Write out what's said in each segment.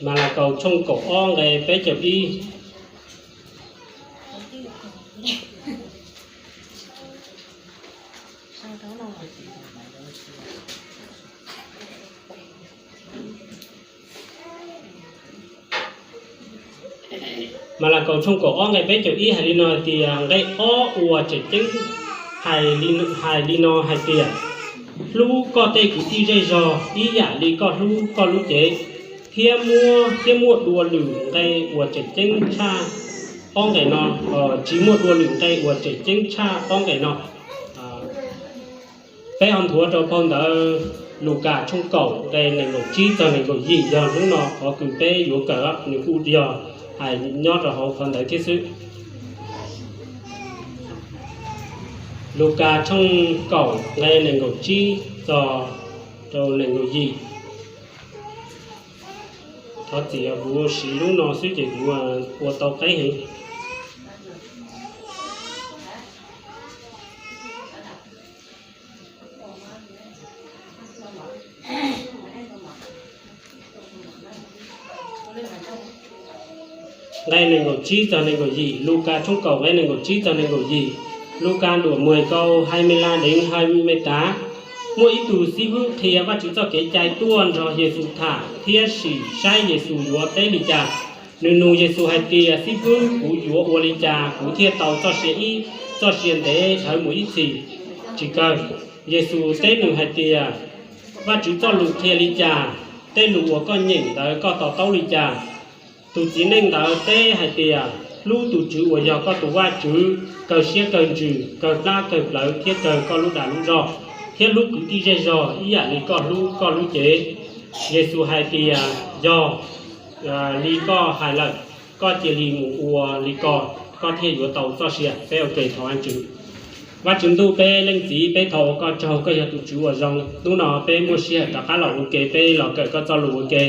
Malakaus tshooj kaum ob nqe peb caug ib. Malakaus tshooj kaum ob nqe peb caug ib hais li no hais tias, nqe ob uas tseem ceeb hais li, hais li no hais tias, hlub koj tej kwv tij zej zog ib yam li koj hlub koj lub cev, thiab muaj, thiab muaj dua lwm nqe uas tseem ceeb tshaj ob nqe no, tsis muaj dua lwm nqe uas tseem ceeb tshaj ob nqe no. Peb ho nthuav rau phau ntawv Lukas tshooj kaum nqe nees nkaum tsib txog nees nkaum yim, yog hnub no qhov kws peb yuav kawm nws kuj yog hais nyob rau hauv qhov ntawd thiab xwb. Lukas tshooj kaum nqe nees nkaum tsib txog rau nees nkaum yim. Thov txim, kuv siv lub no xwb ces kuv ua tau qeb heev. Nqe nees nkaum tsib txog nees nkaum yim, Lukas tshooj kaum nqe nees nkaum tsib txog nees nkaum yim. Lukas nduam mười câu hai mươi lăm đến hai mươi tám. Muaj ib tug xib hwb qhia Vajtswv txoj kev cai tuaj nrog Yexus tham thiab sim saib Yexus yuav teb li cas. Nws nug Yexus hais tias, Xib hwb, kuv yuav ua li cas kuv thiaj tau txoj sia ib, txoj sia ntev dhawv mus ib txhis? Tsis kawg, Yexus teb nws hais tias, Vajtswv txoj lus qhia li cas? Tej lus uas koj nyeem ntawd koj to taub li cas? Tus txiv neej ntawd teb hais tias, Hlub tus Tswv uas yog koj tus Vajtswv kawg siab kawg ntsws, kawg plab kawg plawv thiab kawg koj lub dag lub zog, thiab hlub kwv tij zej zog ib yam li koj hlub koj lub cev. Yexus hais tias, Yog li koj hais lawm, koj cia li mus ua li ko, koj thiaj yuav tau txoj sia. Peb ua ke thov Vajtswv. Vajtswv Ntuj, peb Leej Txiv, peb thov ua koj tsaug, koj yog tus Tswv uas zoo. Hnub no peb muaj sij hawm rov qab los ua ke, peb los kawm koj txoj lus ua ke.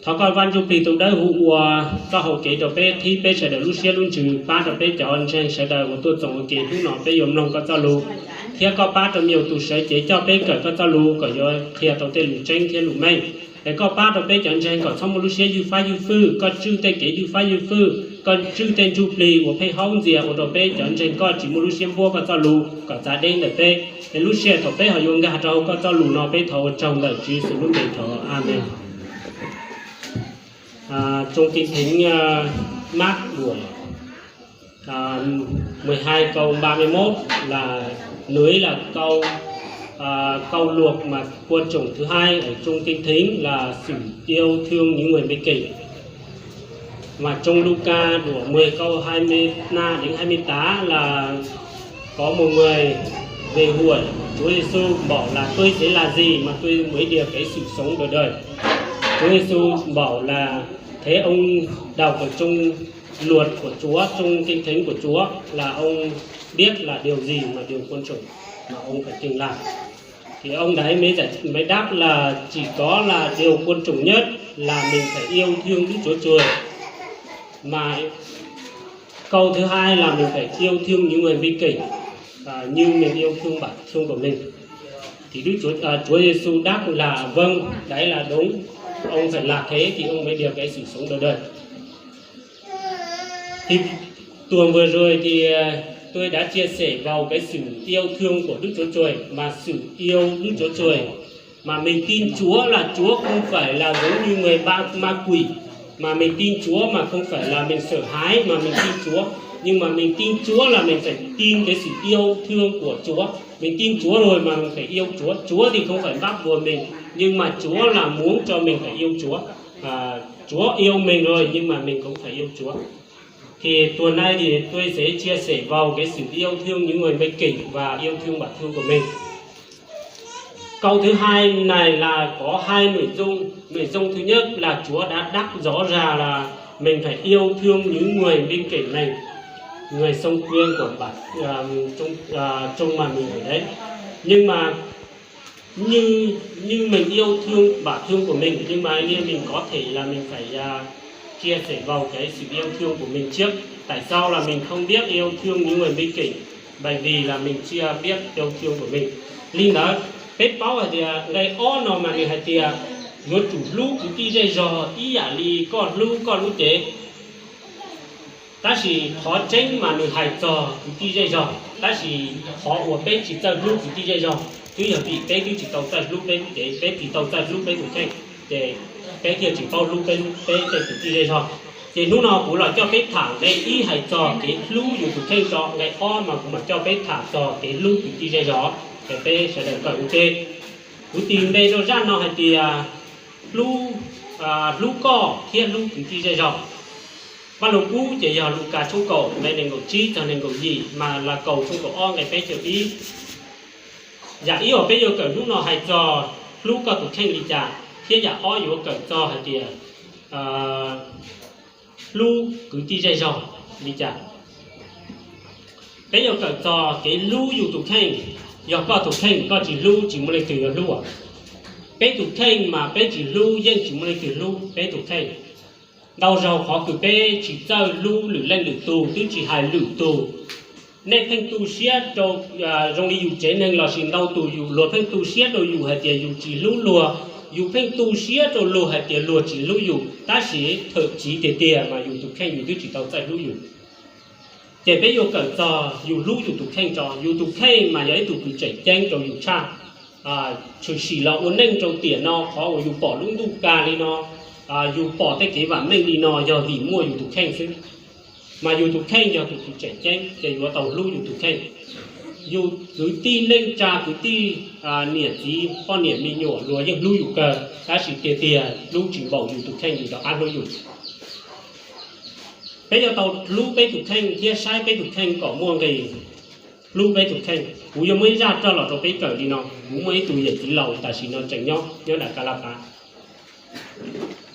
Thov koj Vaj Ntsujplig tus dawb huv ua txoj hau kev rau peb, qhib peb sawv daws lub siab lub ntsws, pab rau peb cov ntseeg sawv daws uas tuaj txoos ua ke hnub no peb yuav mloog koj txoj lus, thiab koj pab rau me nyuam tus sawv cev coj peb kawm koj txoj lus kom yuav qhia tau tej lus tseeb thiab lus meej. Es koj pab rau peb cov ntseeg kom txhob muaj lub siab ywj fab ywj fwj, koj tswj tej kev ywj fab ywj fwj, koj tswj tej ntsuj plig uas pheej haub ntxias ua rau peb cov ntseeg koj tsis muaj lub siab npuab koj txoj lus kom txav deb ntawm peb. Es lub sij hawm thaum peb ho yuav nkag rau hauv koj txoj lus no peb thov ua tsaug ntawm Tswv Yexus lub npe thov, Amees. À, trong Kinh Thánh, à, Mark của, à, mười hai câu ba mươi mốt là, nối là câu, à, câu luật mà quan trọng thứ hai ở trong Kinh Thánh là sự yêu thương những người bên cạnh. Mà trong Luca đoạn mười câu hai mươi lăm đến hai mươi tám là có một người về hỏi Chúa Giêsu bảo là tôi sẽ làm gì mà tôi mới được cái sự sống đời đời. Chúa Giêsu bảo là thế ông đọc ở trong luật của Chúa, trong Kinh Thánh của Chúa là ông biết là điều gì mà điều quan trọng mà ông phải cần làm. Thì ông đấy mới giải, mới đáp là chỉ có là điều quan trọng nhất là mình phải yêu thương Đức Chúa Trời. Mà câu thứ hai là mình phải yêu thương những người bên cạnh, à, như mình yêu thương bản thân của mình. Thì Đức Chúa, à, Chúa Giêsu đáp là vâng, đấy là đúng. Ông phải làm thế thì ông mới được cái sự sống đời đời. Thì tuần vừa rồi thì, ờ, tôi đã chia sẻ vào cái sự yêu thương của Đức Chúa Trời, mà sự yêu Đức Chúa Trời. Mà mình tin Chúa là Chúa không phải là giống như người ba, ma quỷ, mà mình tin Chúa mà không phải là mình sợ hãi mà mình tin Chúa, nhưng mà mình tin Chúa là mình phải tin cái sự yêu thương của Chúa. Mình tin Chúa rồi mà mình phải yêu Chúa. Chúa thì không phải bắt buộc mình, nhưng mà Chúa là muốn cho mình phải yêu Chúa. À, Chúa yêu mình rồi nhưng mà mình cũng phải yêu Chúa. Thì tuần này thì tôi sẽ chia sẻ vào cái sự yêu thương những người bên cạnh và yêu thương bản thân của mình. Câu thứ hai này là có hai nội dung. Nội dung thứ nhất là Chúa đã đáp rõ ra là mình phải yêu thương những người bên cạnh mình, người xung quanh của bạn, à, trong, à, trong mà mình ở đấy. Nhưng mà như, như mình yêu thương bản thân của mình, nhưng mà anh em mình có thể là mình phải, à, chia sẻ vào cái sự yêu thương của mình trước. Tại sao là mình không biết yêu thương những người bên cạnh? Bởi vì là mình chưa biết yêu thương của mình. Li ntawd, peb paub hais tias nqe ob no mas nws hais tias Yuav tsum hlub kwv tij zej zog ib yam li koj hlub koj lub cev. Tab sis qhov tseeb mas nws hais txog kwv tij zej zog, tab sis qhov uas peb tsis txawj hlub kwv tij zej zog twb yog vim peb twb tsis tau txawj hlub peb lub cev, peb tsis tau txawj hlub peb tus kheej, ces peb thiaj tsis paub hlub peb, peb tej kwv tij zej zog. Ces hnub no kuv los coj peb tham nqe ib hais txog kev hlub yus tus kheej tso, nqe ob mas kuv mam coj peb tham txog kev hlub kwv tij zej zog, ces peb sawv daws kawm ua ke. Kuv tis npe rau zaj no hais tias hlub, hlub koj thiab hlub kwv tij zej zog. Vaj Lug Kub ces yog Lukas tshooj kaum nqe nees nkaum tsib txog nees nkaum yim, Malakaus tshooj kaum ob nqe peb caug ib. Yam ib uas peb yuav kawm hnub no hais txog hlub koj tus kheej li cas, thiab yam ob yuav kawm txog hais tias hlub kwv tij zej zog li cas. Peb yuav kawm txog kev hlub yus tus kheej. Yog koj tus kheej koj tsis hlub, tsis muaj leej twg yuav hlub. Peb tus kheej mas peb tsis hlub yeej tsis muaj leej twg hlub peb tus kheej. Ntau zaug qhov kws peb tsis txawj hlub lwm leej lwm tug twb tsis hais lwm tug. Nej pheej tu siab rau, zoo li yus tsev neeg lossis ntau tus yus, luag pheej tu siab rau yus hais tias yus tsis hlub luag, yus pheej tu siab rau luag hais tias luag tsis hlub yus, tab sis thawm tsiv tiag tiag mas yus tus kheej yus twb tsis tau txawj hlub yus. Ces peb yuav kawm txog yus hlub yus tus kheej tso, yus tus kheej mas yog ib tug kws tseem ceeb rau yus tshaj. Tshwm sim los ua neej rau tiam no qhov uas yus pom lub ntuj kag li no, yus pom tej kev vam meej li no yog vim muaj yus tus kheej xwb. Mas yus tus kheej yog tus kws tseem ceeb ces yuav tau hlub yus tus kheej. Yus kwv tij neej tsa, kwv tij, niam txiv, poj niam me nyuam luag yeej hlub yus kawg, tab sis tiag tiag hlub tsis npaum yus tus kheej yus rov qab hlub yus. Peb yuav tau hlub peb tus kheej thiab saib peb tus kheej kom muaj nqis. Hlub peb tus kheej, kuv yuav muaj ib zaj coj los rau peb kawm li no. Kuv muaj ib tug yawm txiv laus tam sim no tseem nyob nyob nram Ka La Pas.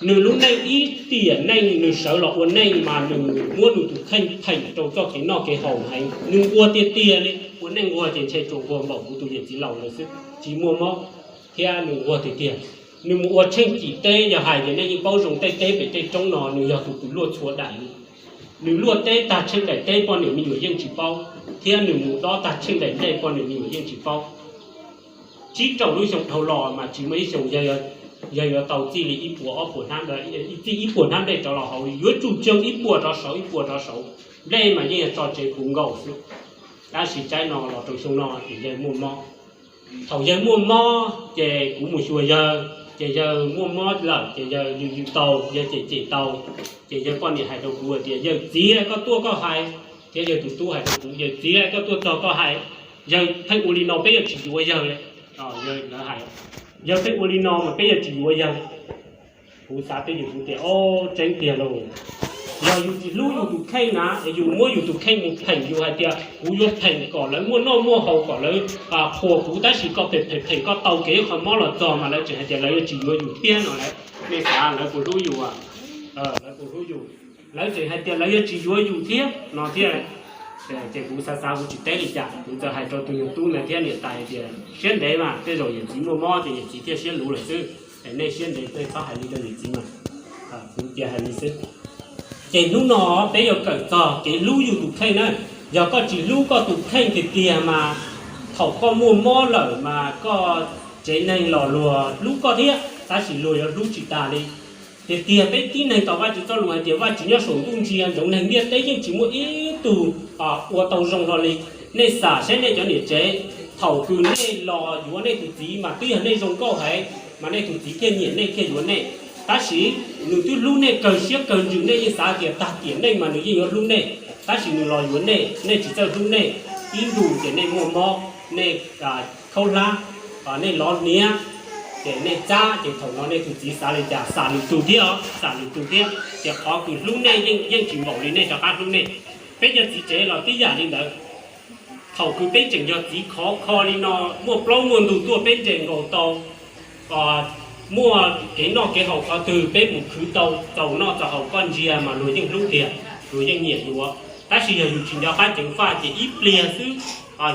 Nws lub neej ib tiam neej nws sawv los ua neej mas nws muab nws tus kheej pheem rau txoj kev noj kev haus heev, nws nquag tiag tiag li. Ua neej nquag ces ntshe tsuas nquag npaum kuv tus yawm txiv laus ntawd xwb, tsis muaj mob, thiab nws nquag tiag tiag. Nws mus ua tsheej cim teb, yog hais tias nej yeej paub zoo tej teb pem tej roob no, nws yog tus kws luaj txhua daim li. Nws luaj teb tag tsheej daim teb poj niam me nyuam yeej tsis paub, thiab nws mus dob tag tsheej daim nplej poj niam me nyuam yeej tsis paub. Tsib rau lub xyoo dhau los mas tsis muaj ib xyoo yawg yuav tau txij li ib puas ob puas hnab, txij ib puas hnab nplej rov los hauv li, yuav tsum tsoo ib puas rov saud ib puas rov saud. Nplej mas yeej yog tso tsev puv nkaus xwb. Tab sis tsaib no los rau xyoo no ces yawg muaj mob. Thaum yawg muaj mob ces kuv mus xyuas yawg, ces yawg muaj mob lawm ces yawg yws yws tau, yawg cem cem tau. Ces yawg poj niam hais rau kuv hais tias, yawg txiv, koj tuaj koj hais. Thiab yawg tus tub hais rau kuv, yawg txiv, koj tuaj txog koj hais. Yawg pheej ua li no peb yuav tsis yuav yawg li. Yawg pheej ua li no mas peb yuav tsis yuav yawg. Kuv xav twj ywm kuv tias, o, tseeb tiag lauj. Yog yus tsis hlub yus tus kheej na es yus muab yus tus kheej mus pheem, yus hais tias kuv yuav pheem kom lawv muaj noj muaj haus, kom lawv qhuas kuv, tab sis koj pheem pheem pheem koj tau kev qhov mob los txog mas lawv tseem hais tias lawv yuav tsis yuav yus thiab no lawm. Nej xav lawv puas hlub yus? Lawv puas hlub yus? Lawv tseem hais tias lawv yuav tsis yuav yus thiab no thiab. Ces kuv xav xav kuv tsis teb li cas, kuv txawm hais rau tus yawg tub ntawd thiab niam tais hais tias siab ntev mas tej zaum yawm txiv muaj mob ces yawm txiv thiaj siab luv lawm xwb. Nej siab ntev nej txhob hais li rau yawm txiv mas. Kuv cia hais li xwb. Ces hnub no peb yuav kawm txog kev hlub yus tus kheej na. Yog koj tsis hlub koj tus kheej tiag tiag mas thaum koj muaj mob lawm mas koj tsev neeg los luag hlub koj thiab, tab sis luag yuav hlub tsis tas li. Tiag tiag peb tib neeg tau Vajtswv txoj lus hais tias Vajtswv nyob saum ntuj ntsia ntsoov neeg ntiaj teb yeej tsis muaj ib tug ua tau zoo hlo li. Nej xam saib nej cov niam tsev, thaum kws nej los yuav nej tus txiv mas twb yog nej zoo nkauj heev mas nej tus txiv thiaj nyiam nej thiaj yuav nej. Tab sis nws twb hlub nej kawg siab kawg ntsws, nej yeej xav tias tag tiam neej mas nws yeej yuav hlub nej, tab sis nws los yuav nej, nej tsis txawj hlub nej. Ib ntus ces nej muaj mob, nej khaub hlab, nej lov hniav, ces nej txab, ces thaum no nej tus txiv xav li cas? Xam lwm tus thiab os, xam lwm tus thiab. Ces qhov kws hlub nej yeej tsis npaum li nej rov qab hlub nej. Peb cov txiv tsev los tib yam li ntawd. Thaum kws peb tseem yog txiv khov kho li no, muaj plaub muaj ntug tuaj peb nres nkaus tau, muaj kev noj kev haus qhov twg peb mus khwv tau txaus noj txaus haus, koj ntsia mas luag yeej hlub tiag, luag yeej nyiam yuav. Tab sis yog yus tsis nco qab ceev faj ces ib pliag xwb,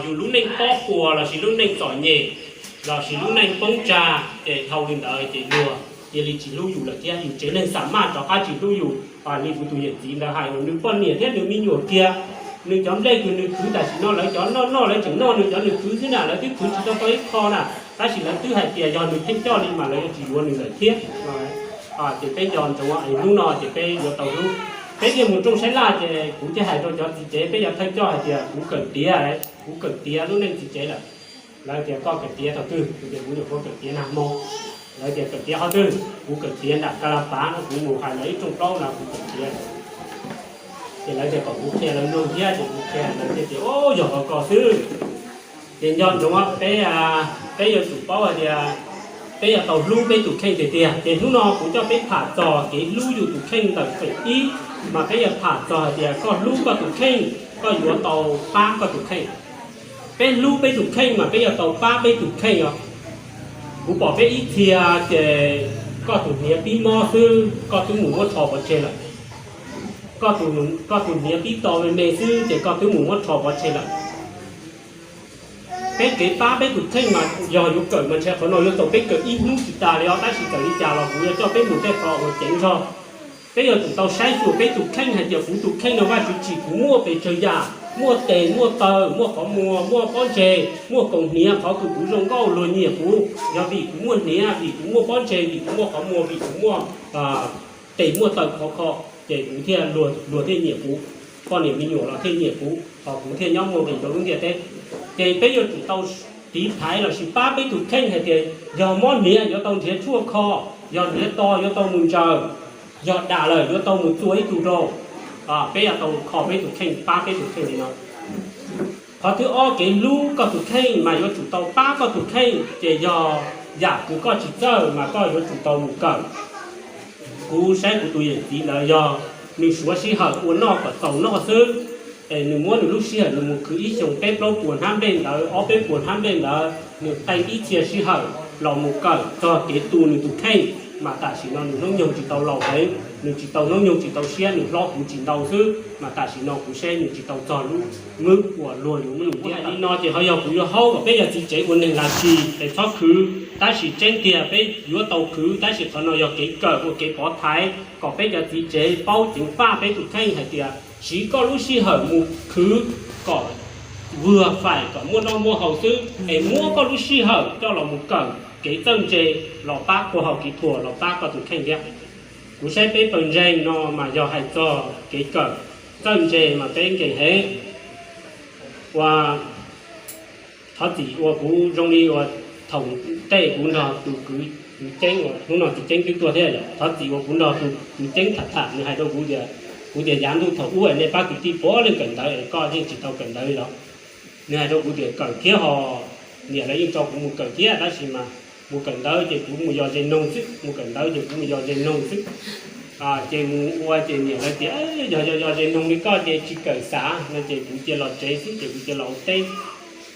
yus lub neej pob puas lossis lub neej txom nyem lossis lub neej poob tsag ces dhau li ntawd ces luag cia li tsis hlub yus lawm thiab. Yus tsev neeg xam maj rov qab tsis hlub yus. Li kuv tus yawm txiv ntawd hais, nws poj niam thiab nws me nyuam kiag, nws cov nplej kws nws khwv tam sim no lawv cov noj noj lawv tseem noj nws cov nws khwv xwb na, lawv twb khwv tsis tau tau ib qho na. Tab sis lawv twb hais tias yog nws theej coj li mas lawv yuav tsis yuav nws lawm thiab. Ces peb nco ntsoov es hnub no ces peb yuav tau hlub. Peb thiaj mus rooj saib laj ces kuv thiaj hais rau cov txiv tsev, peb cov thawj coj hais tias kuv kawm tiav, kuv kawm tiav lub neej txiv tsev lawm. Lawv tias koj kawm tiav thaum twg? Kuv tias kuv nyuam qhuav kawm tiav nag hmo. Lawv tias kawm tiav qhov twg? Kuv kawm tiav nram Ka La Pav no, kuv mus hais lawv ib rooj plaub no kuv kawm tiav. Ces lawv tias kom kuv qhia lawv mloog thiab, ces kuv qhia lawv thiaj tias o, yog qhov ko xwb. Ces nco ntsoov peb, peb yuav tsum paub hais tias peb yuav tau hlub peb tus kheej tiag tiag. Ces hnub no kuv coj peb tham txog kev hlub yus tus kheej ntawm feem ib, mas peb yuav tham txog hais tias koj hlub koj tus kheej, koj yuav tau pab koj tus kheej. Peb hlub peb tus kheej mas peb yuav tau pab peb tus kheej os. Kuv pom peb ib txhia ces koj tus hniav pib mob xwb koj twb mus muab rho pov tseg lawm. Koj tus hniav pib to me me xwb ces koj twb mus muab rho pov tseg lawm. Peb kev pab peb tus kheej mas yog yuav kawm mas ntshe qhov no yuav tau peb kawm ib hnub tsis tas li os, tab sis txawm li cas los kuv yuav coj peb mus tej qhov uas ceev zog. Peb yuav tsum tau saib xyuas peb tus kheej hais tias kuv tus kheej no Vajtswv tsim kuv muaj pes tsawg yam, muaj tes muaj taw, muaj qhov muag, muaj pob ntseg, muaj kaus hniav, qhov kws kuv zoo nkauj luag nyiam kuv yog vim kuv muaj hniav, vim kuv muaj pob ntseg, vim kuv muaj qhov muag, vim kuv muaj tes muaj taw khov kho, ces kuv thiaj, luag thiaj nyiam kuv, poj niam me nyuam los thiaj nyiam kuv, ho kuv thiaj nyob muaj nqis rau lub ntiaj teb. Ces peb yuav tsum tau tiv thaiv lossis pab peb tus kheej hais tias yog mob hniav yuav tau nrhiav tshuaj kho, yog hniav to yuav tau mus ntsaws, yog dam lawm yuav tau mus txua ib tug rau. Peb yuav tau kho peb tus kheej, pab peb tus kheej li no. Qhov thib ob, kev hlub koj tus kheej mas yuav tsum tau pab koj tus kheej, ces yog yam kws koj tsis txawj mas koj yuav tsum tau mus kawm. Kuv saib kuv tus yawm txiv ntawd yog nws suav sij hawm ua noj kom txaus noj xwb, es nws muab nws lub sij hawm nws mus khwv ib xyoos peb plaub puas hnab nplej ntawd, ob peb puas hnab nplej ntawd, nws qee ib txhia sij hawm los mus kawm txog kev tu nws tus kheej, mas tam sim no nws hnub nyoog tsis tau laus heev, nws tsis tau hnub nyoog tsis tau siab, nws hlob kuv tsis ntau xwb, mas tam sim no kuv saib nws tsis tau txog lub mwb uas luag yuav muab nws tiab. Li no ces ho yog kuv yuav haub kom peb cov txiv tsev ua neeg lav tsis es txhob khwv, tab sis tseeb tiag peb yuav tau khwv, tab sis qhov no yog kev kawm ua kev pov thaiv kom peb cov txiv tsev paub ceev faj peb tus kheej hais tias siv koj lub sij hawm mus khwv kom vuag faim kom muaj noj muaj haus xwb, es muab koj lub sij hawm coj los mus kawm kev txawj ntse los pab kua haus kev thuam los pab koj tus kheej thiab. Kuv saib peb pawg ntseeg no mas yog hais txog kev kawm txawj ntse mas peb nkees heev. Ua thov txim uas kuv zoo li uas thaum tej kuv nrog tus kwv, kwv Ceeb uas hnub no txiv Ceeb twb tuag thiab, thov txim uas kuv nrog tus kwv Ceeb tham tham, nws hais rau kuv tias, kuv tias yav ntuj thaum ub es nej pab kwv tij puav leej kawm ntawv es koj yeej tsis tau kawm ntawv li los? Nws hais rau kuv tias kawm thiab ho, niam lawv yeej tso kuv mus kawm thiab, tab sis mas mus kawm ntawv ces kuv mus yos zes noog xwb, mus kawm ntawv ces kuv mus yos zes noog xwb. Ces mus ua ces niam lawv tias yog yog yos zes noog li koj ces tsis kawm xav no ces kuv cia los tsev xwb ces kuv cia los ua teb.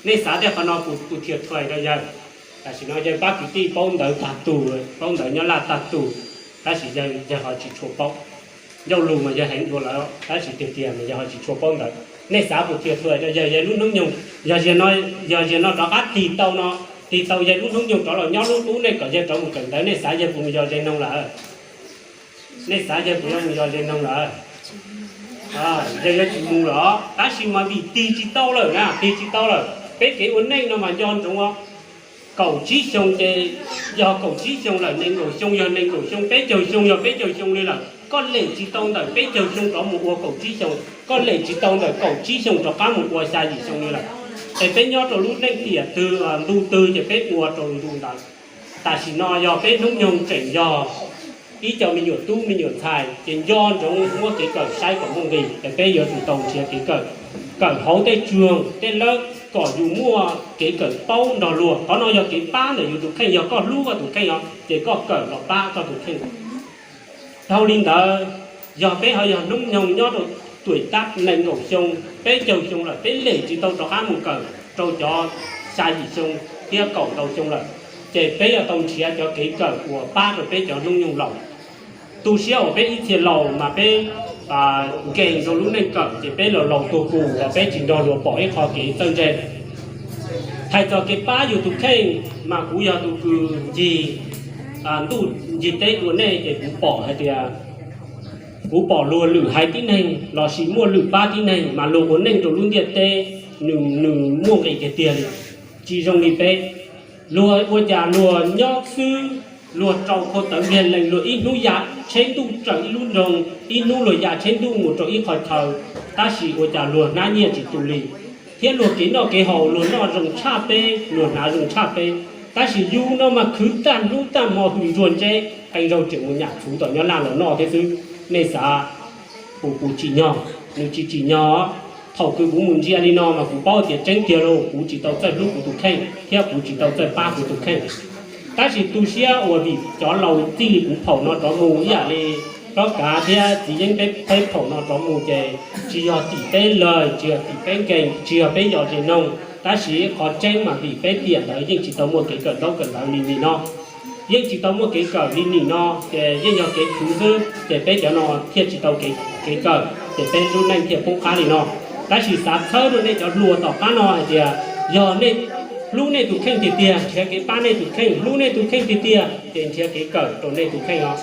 Nej xav tias qhov no kuv thiaj thuam rau yawg. Tam sim no yawg pab kwv tij paub ntawv tag tug, paub ntawv Nyab Laj tag tug, tab sis yawg ho tsis tshua paub. Ncauj lus mas yawg heev dua lawm, tab sis tiag tiag mas yawg ho tsis tshua paub ntawv. Nej xav kuv thiaj thuam rau yawg, yawg lub hnub nyoog, yog ziag no, yog ziag no rov qab tig tau no, tig tau yawg lub hnub nyoog rov los nyob lub qub nej kom yawg rov mus kawm ntawv, nej xav yawg puas mus yos zes noog lawm? Nej xav yawg puas yuav mus yos zes noog lawm? Yawg yuav tsis mus lawm, tab sis mas vim tig tsis tau lawm na, tig tsis tau lawm. Peb kev ua neej no mas nco ntsoov, kaum tsib xyoo ces yog kaum tsib xyoo lawm, nees nkaum xyoo yog nees nkaum xyoo, peb caug xyoo yog peb caug xyoo li lawm. Koj lem tsis tau ntawm peb caug xyoo rov mus ua kaum tsib xyoo, koj lem tsis tau ntawm kaum tsib xyoo rov qab mus ua xya yim xyoo li lawm. Es peb nyob rau lub neej tiam twg ntu twg ces peb ua rau ntu ntawd. Tam sim no yog peb hnub nyoog tseem yog ib co me nyuam tub me nyuam ntxhais ces nco ntsoov muab kev kawm saib kom muaj nqis, es peb yuav tsum tau nrhiav kev kawm, kawm hauv tej tsuag tej lawb kom yus muaj kev kawm paub nrog luag. Qhov no yog kev pab ntawm yus tus kheej, yog koj hlub koj tus kheej os ces koj kawm los pab koj tus kheej. Dhau li ntawd, yog peb ho yog hnub nyoog nyob rau tuam tab nees nkaum xyoo, peb caug xyoo lawm, peb lem tsis tau rov qab mus kawm rau cov xya yim xyoo thiab kaum ntau xyoo lawm, ces peb yuav tau nrhiav cov kev kawm uas pab rau peb cov hnub nyoog laus. Tu siab uas peb ib txhia laus mas peb nkees rau lub neej kawm ces peb los laus tuag mus los peb tsis nrog luag pom ib qho kev txawj ntse. Hais txog kev pab yus tus kheej mas kuv yog tus kws ncig ntuj ncig teb ua neej ces kuv pom hais tias kuv pom luag lwm haiv tib neeg lossis muaj lwm pab tib neeg mas luag ua neej rau lub ntiaj teb nws muaj nqis tiag tiag li, tsis zoo li peb. Luag ua cas luag nyob xwb, luag rau khau tawv nkiag lees, luag ib hnub ya tsheb ntuj raws ib lub nroog, ib hnub luag ya tsheb ntuj mus rau ib qhov chaw, tab sis ua cas luag hnab nyiaj tsis tu li, thiab luag kev noj kev haus luag noj zoo tshaj peb, luag hnav zoo tshaj peb, tab sis yus no mas khwv tag hnub tag hmo hws ntsuag ntseb, qee zaug tseem mus nyam txhuv tom nyob laj los noj thiab xwb. Nej xav pum kuv tsim nyog? Nws tsis tsim nyog. Thaum kws kuv mus ntsia li no mas kuv paub tias tseeb tiag lauj, kuv tsis tau txawj hlub kuv tus kheej thiab kuv tsis tau txawj pab kuv tus kheej. Tab sis tu siab uas vim cov laus txij li kuv phaum no rov mus ib yam li Hlob Kav thiab txiv Yeeb peb phaum no rov mus ces tsis yog tim peb lawg, tsis yog tim peb nkees, tsis yog peb yos zes noog, tab sis qhov tseeb mas vim peb tiam ntawd yeej tsis tau muaj kev kawm ntaub kawm ntawv li nim no. Yeej tsis tau muaj kev kawm li nim no ces yeej yog kev khwv xwb ces peb cov no thiaj tsis tau kev kawm ces peb lub neej thiaj poob qab li no. Tab sis xav txhawb rau nej cov hluas tom qab no hais tias yog nej hlub nej tus kheej tiag tiag nrhiav kev pab nej tus kheej, hlub nej tus kheej tiag tiag ces nrhiav kev kawm rau nej tus kheej os.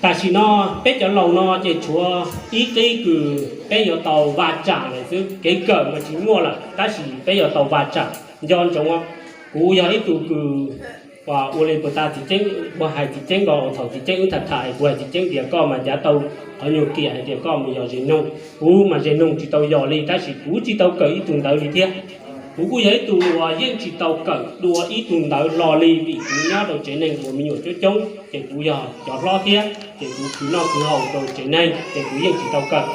Tam sim no peb cov laus no ces tshuav ib qib kws peb yuav tau va tsam lawm xwb, kev kawm mas tsis muaj lawm tab sis peb yuav tau va tsam. Nco ntsoov, kuv yog ib tug kws ua li puas tas txiv Ceeb, ua hais txiv Ceeb nkaus, thaum txiv Ceeb wb tham tham kuv hais txiv Ceeb tias koj mas ncav tau qhov nyuag kiam hais tias koj mus yos zes noog, kuv mas zes noog tsis tau yos li tab sis kuv tsis tau kawm ib tug ntawv li thiab. Kuv kuj yog ib tug uas yeej tsis tau kawm dua ib tug ntawv hlo li vim kuv nyob rau tsev neeg uas me nyuam coob coob ces kuv yog cov hlob thiab ces kuv khwv noj khwv haus rau tsev neeg ces kuv yeej tsis tau kawm.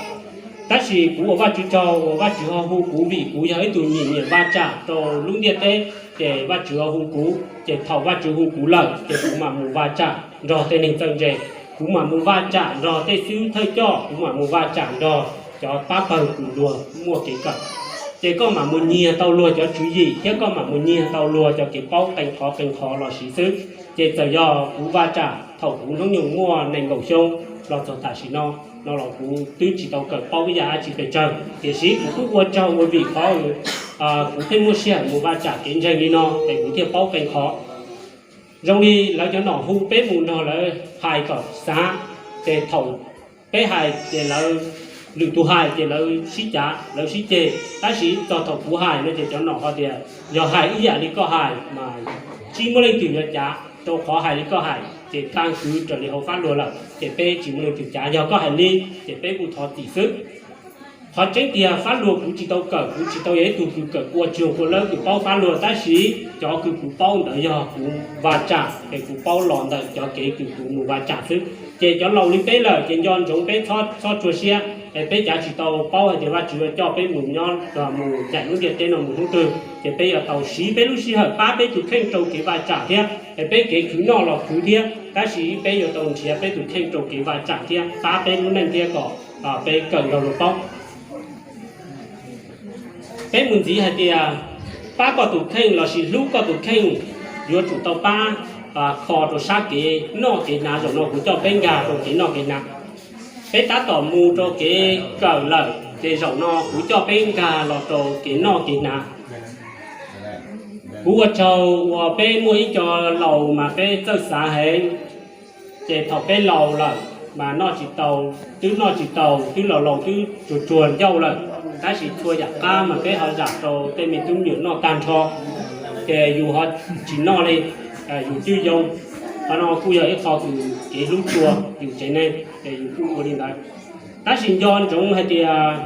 Tab sis kuv ua Vajtswv tsaug uas Vajtswv ho hu kuv vim kuv yog ib tug nyiam nyiam va tsam rau lub ntiaj teb ces Vajtswv ho hu kuv ces thaum Vajtswv hu kuv lawm ces kuv mam mus va tsam nrog tej neeg txawj ntse, kuv mam mus va tsam nrog tej xib hwb thawj coj, kuv mam mus va tsam nrog cov pab pawg kws luag muaj kev kawm. Ces koj mam mus nyiag tau luag cov tswv yim thiab koj mam mus nyiag tau luag cov kev paub qee qhov qee qhov los siv xwb. Ces txawm yog kuv va tsam thaum kuv hnub nyoog muaj nees nkaum xyoo los txog tam sim no, no los kuv twb tsis tau kawm paub ib yam dab tsi pes tsawg tiam sis kuv kuj ua tsaug ua vim qhov kuv thiaj muaj sij hawm mus va tsam kev ntseeg li no es kuv thiaj paub qee qhov. Zoo li lawv cov nom hu peb mus nrog lawv hais kom xav, ces thaum peb hais ces lawv, lwm tus hais ces lawv sib cav lawv sib ceg, tab sis txog thaum kuv hais no ces cov nom ho tias yog hais ib yam li koj hais mas tsis muaj leej twg yuav cav rau qhov hais li koj hais ces tag kwv raws li hauv fab luag lawm ces peb tsis muaj leej twg cav, yog koj hais li ces peb kuj thov txim xwb. Qhov tseeb tiag fab luag kuv tsis tau kawm, kuv tsis tau yog ib tug kws kawm kua tsuag kua lawb kws paub fab luag, tab sis cov kws kuv paub ntawd yog kuv va tsam es kuv paub los ntawm cov kev kws kuv mus va tsam xwb. Ces cov laus li peb lawm ces nco ntsoov peb txhob txhob tsuag siab es peb cav tsis tau paub hais tias Vajtswv yuav coj peb mus nyob mus ncaim lub ntiaj teb no mus hnub twg ces peb yuav tau siv peb lub sij hawm pab peb tus kheej rau kev va tsam thiab es peb kev khwv noj los khwv thiab, tab sis peb yuav tau nrhiav peb tus kheej rau kev va tsam thiab pab peb lub neej thiab kom peb kawm nrog luag paub. Peb mus ntxiv hais tias pab koj tus kheej lossis hlub koj tus kheej yuav tsum tau pab kho rau sab kev noj kev hnav. Zaum no kuv coj peb nkag rau kev noj kev hnav. Peb tab tom mus rau kev kawm lawm ces zaum no kuv coj peb nkag los rau kev noj kev hnav. Kuv ua tsaug uas peb muaj ib co laus mas peb txawj xav heev, ces thaum peb laus lawm mas noj tsis tau, twb noj tsis tau, twb laus laus twb tsuag tsuag ncauj lawm, tab sis txhua yam qab mas peb ho zam rau tej me tub me nyuam noj tag nrho, ces yus ho tsis noj li, yus twb yoo. Qhov no kuj yog ib qho kws kev hlub tshua yus tsev neeg ces yus kuj ua li ntawd. Tab sis nco ntsoov hais tias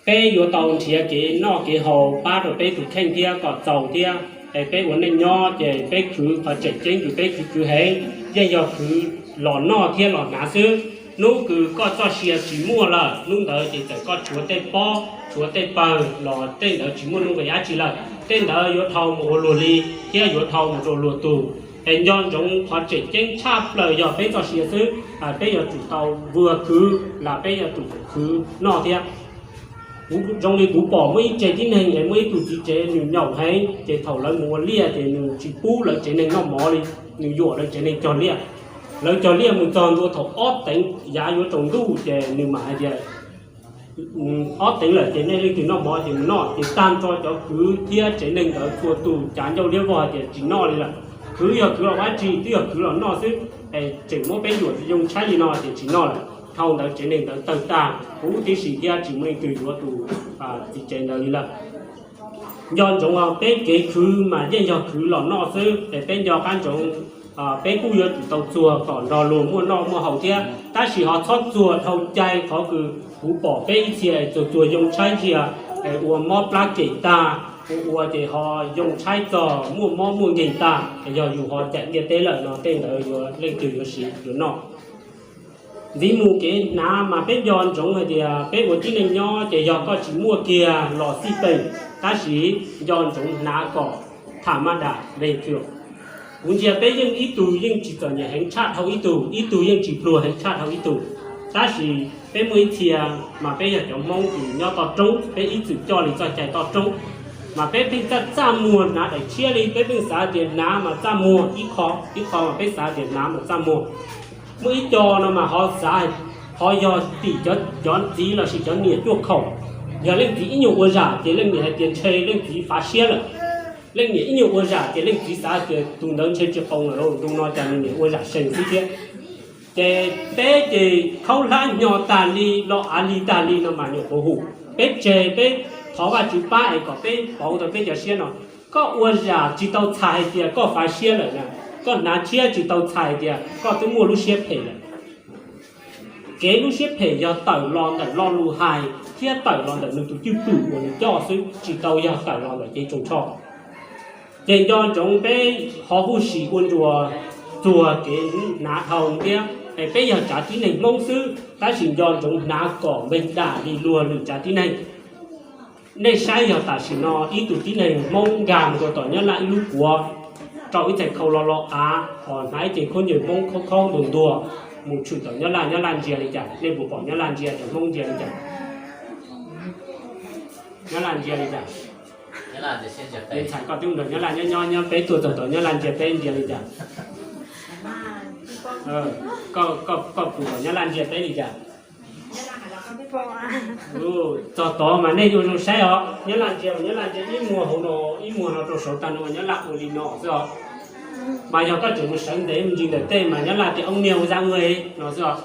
peb yuav tau nrhiav kev noj kev haus pab rau peb tus kheej thiab kom txaus thiab. Es peb ua neej nyob ces peb khwv qhov tseem ceeb kws peb khwv khwv heev yeej yog khwv los noj thiab los hnav xwb. Hnub kws koj txoj sia tsis muaj lawm, hnub ntawd ces txawm koj tshuav tej pob tshuav tej pawg los tej ntawd tsis muaj nuj nqis dab tsi lawm, tej ntawd yuav dhau mus ua luag li thiab yuav dhau mus rau luag tug. Es nco ntsoov qhov tseem ceeb tshaj plaws yog peb txoj sia xwb, peb yuav tsum tau vuag khwv los peb yuav tsum khwv noj thiab. Kuv zoo li kuv pom muaj ib tse tib neeg es muaj ib tug txiv tsev nws nyaum heev ces thaum lawv mus ua liaj ces nws tsis pub lawv tsev neeg noj mov li, nws yuam lawv tsev neeg cog liaj. Lawv cog liaj mus txog ntua thaum ob teev yav yuav tsaus ntuj ces nws mam hais tias ob teev lawm ces nej leej twg noj mov ces mus noj. Ces tag nrho cov kwv thiab tsev neeg ntawd txhua tus cav ncauj liab vog hais tias tsis noj li lawm. Khwv yog khwv los ua dab tsi, twb yog khwv los noj xwb, es tseem muab peb yuam zoo tshaib li no ces tsis noj lawm. Dhau ntawd tsev neeg ntawd tawg tag huv tib si thiab tsis muaj leej twg yuav tus txiv tsev ntawd li lawm. Nco ntsoov os, peb kev khwv mas yeej yog khwv los noj xwb, es peb nco qab ntsoov, peb kuj yuav tsum tau txuag kom nrog luag muaj noj muaj haus thiab, tab sis ho txhob txuag dhau cai qhov kws kuv pom peb ib txhia txuag txuag yoo tshaib ntsia, ua mob plab kem tag, ua ua ces ho yoo tshaib txog muaj mob muaj nkeeg tag, yog yus ho cais ntiaj teb lawm no tej ntawd yuav leej twg yuav siv yuav noj. Ntxiv mus kev hnav mas peb nco ntsoov hais tias peb ua tib neeg nyob ces yog koj tsis muaj kiag los xij peem, tab sis nco ntsoov hnav kom tham maj dam vees kios. Kuv ntsia peb yeej ib tug yeej tsis txom nyem heev tshaj dhau ib tug, ib tug yeej tsis pluag heev tshaj dhau ib tug, tab sis peb muaj ib txhia mas peb yog cov Hmoob kws nyob toj roob, peb ib txwm coj li txoj cai toj roob, mas peb pheej txaj txaj muag hnav daim tshiab li, peb pheej xav tias hnav mas txaj muag ib qho, ib qho mas peb xav tias hnav mas txaj muag. Muaj ib co no mas ho xav, ho yog tim cov ntxiv lossis cov niam cuaj khaum, yog leej txiv ib nyuag ua zam ces leej niam hais tias ntshe leej txiv fav siab lawm. Leej niam ib nyuag ua zam ces leej txiv xav tias tus ntawd ntshe tsis qoos lawm, ntu no cas nws niam ua zam sees xwb thiab. Ces peb ces khaub hlab hnyo tag li, lo av lig tag li no mas nyuam qhuav hum. Peb tseg, peb thov Vajtswv pab es kom peb pauv tau peb cov siab no. Koj ua zam tsis tau txhais hais tias koj fav siab lawm na, koj hnav tshiab tsis tau txhais hais tias koj twb muaj lub siab phem lawm. Kev lub siab phem yog tawm los ntawm lo lus hais thiab tawm los ntawm nws tus cwj pwm uas nws coj xwb, tsis tau yog tawm los ntawm kev tsoos tsho. Ces nco ntsoov peb ho huj sim ua ntsuas txuag kev hnav dhau thiab, es peb yog tsav tib neeg Hmoob xwb tab sis nco ntsoov hnav kom npeeg dam li luag lwm tsav tib neeg. Nej saib yog tam sim no ib tug tib neeg Hmoob nkag mus rau tom Nyab Laj ib lub kuav, rau ib txhais khau lo lo av, ho hnav ib ce khaub ncaws Hmoob khaub khaub ntuag ntuag mus tshwm tom Nyab Laj, Nyab Laj ntsia li cas? Nej puas pom Nyab Laj ntsia rau Hmoob ntsia li cas? Nyab Laj ntsia li cas? Ntxhais koj twb nrog Nyab Laj nyob nyob nyob peb tuaj txog tom Nyab Laj ntsia peb ntsia li cas? Koj puas pom Nyab Laj ntsia peb li cas? Txog tod mas nej yuav zoo saib os, Nyab Laj ntsia, Nyab Laj ntsia ib muag hauv no, ib muag no rau saud tag no, Nyab Laj ua li no xwb os. Mas yog koj tseem mus sawv ntev mus ntsis ntawm tej mas Nyab Laj tias ông Niêu ra người no xwb os.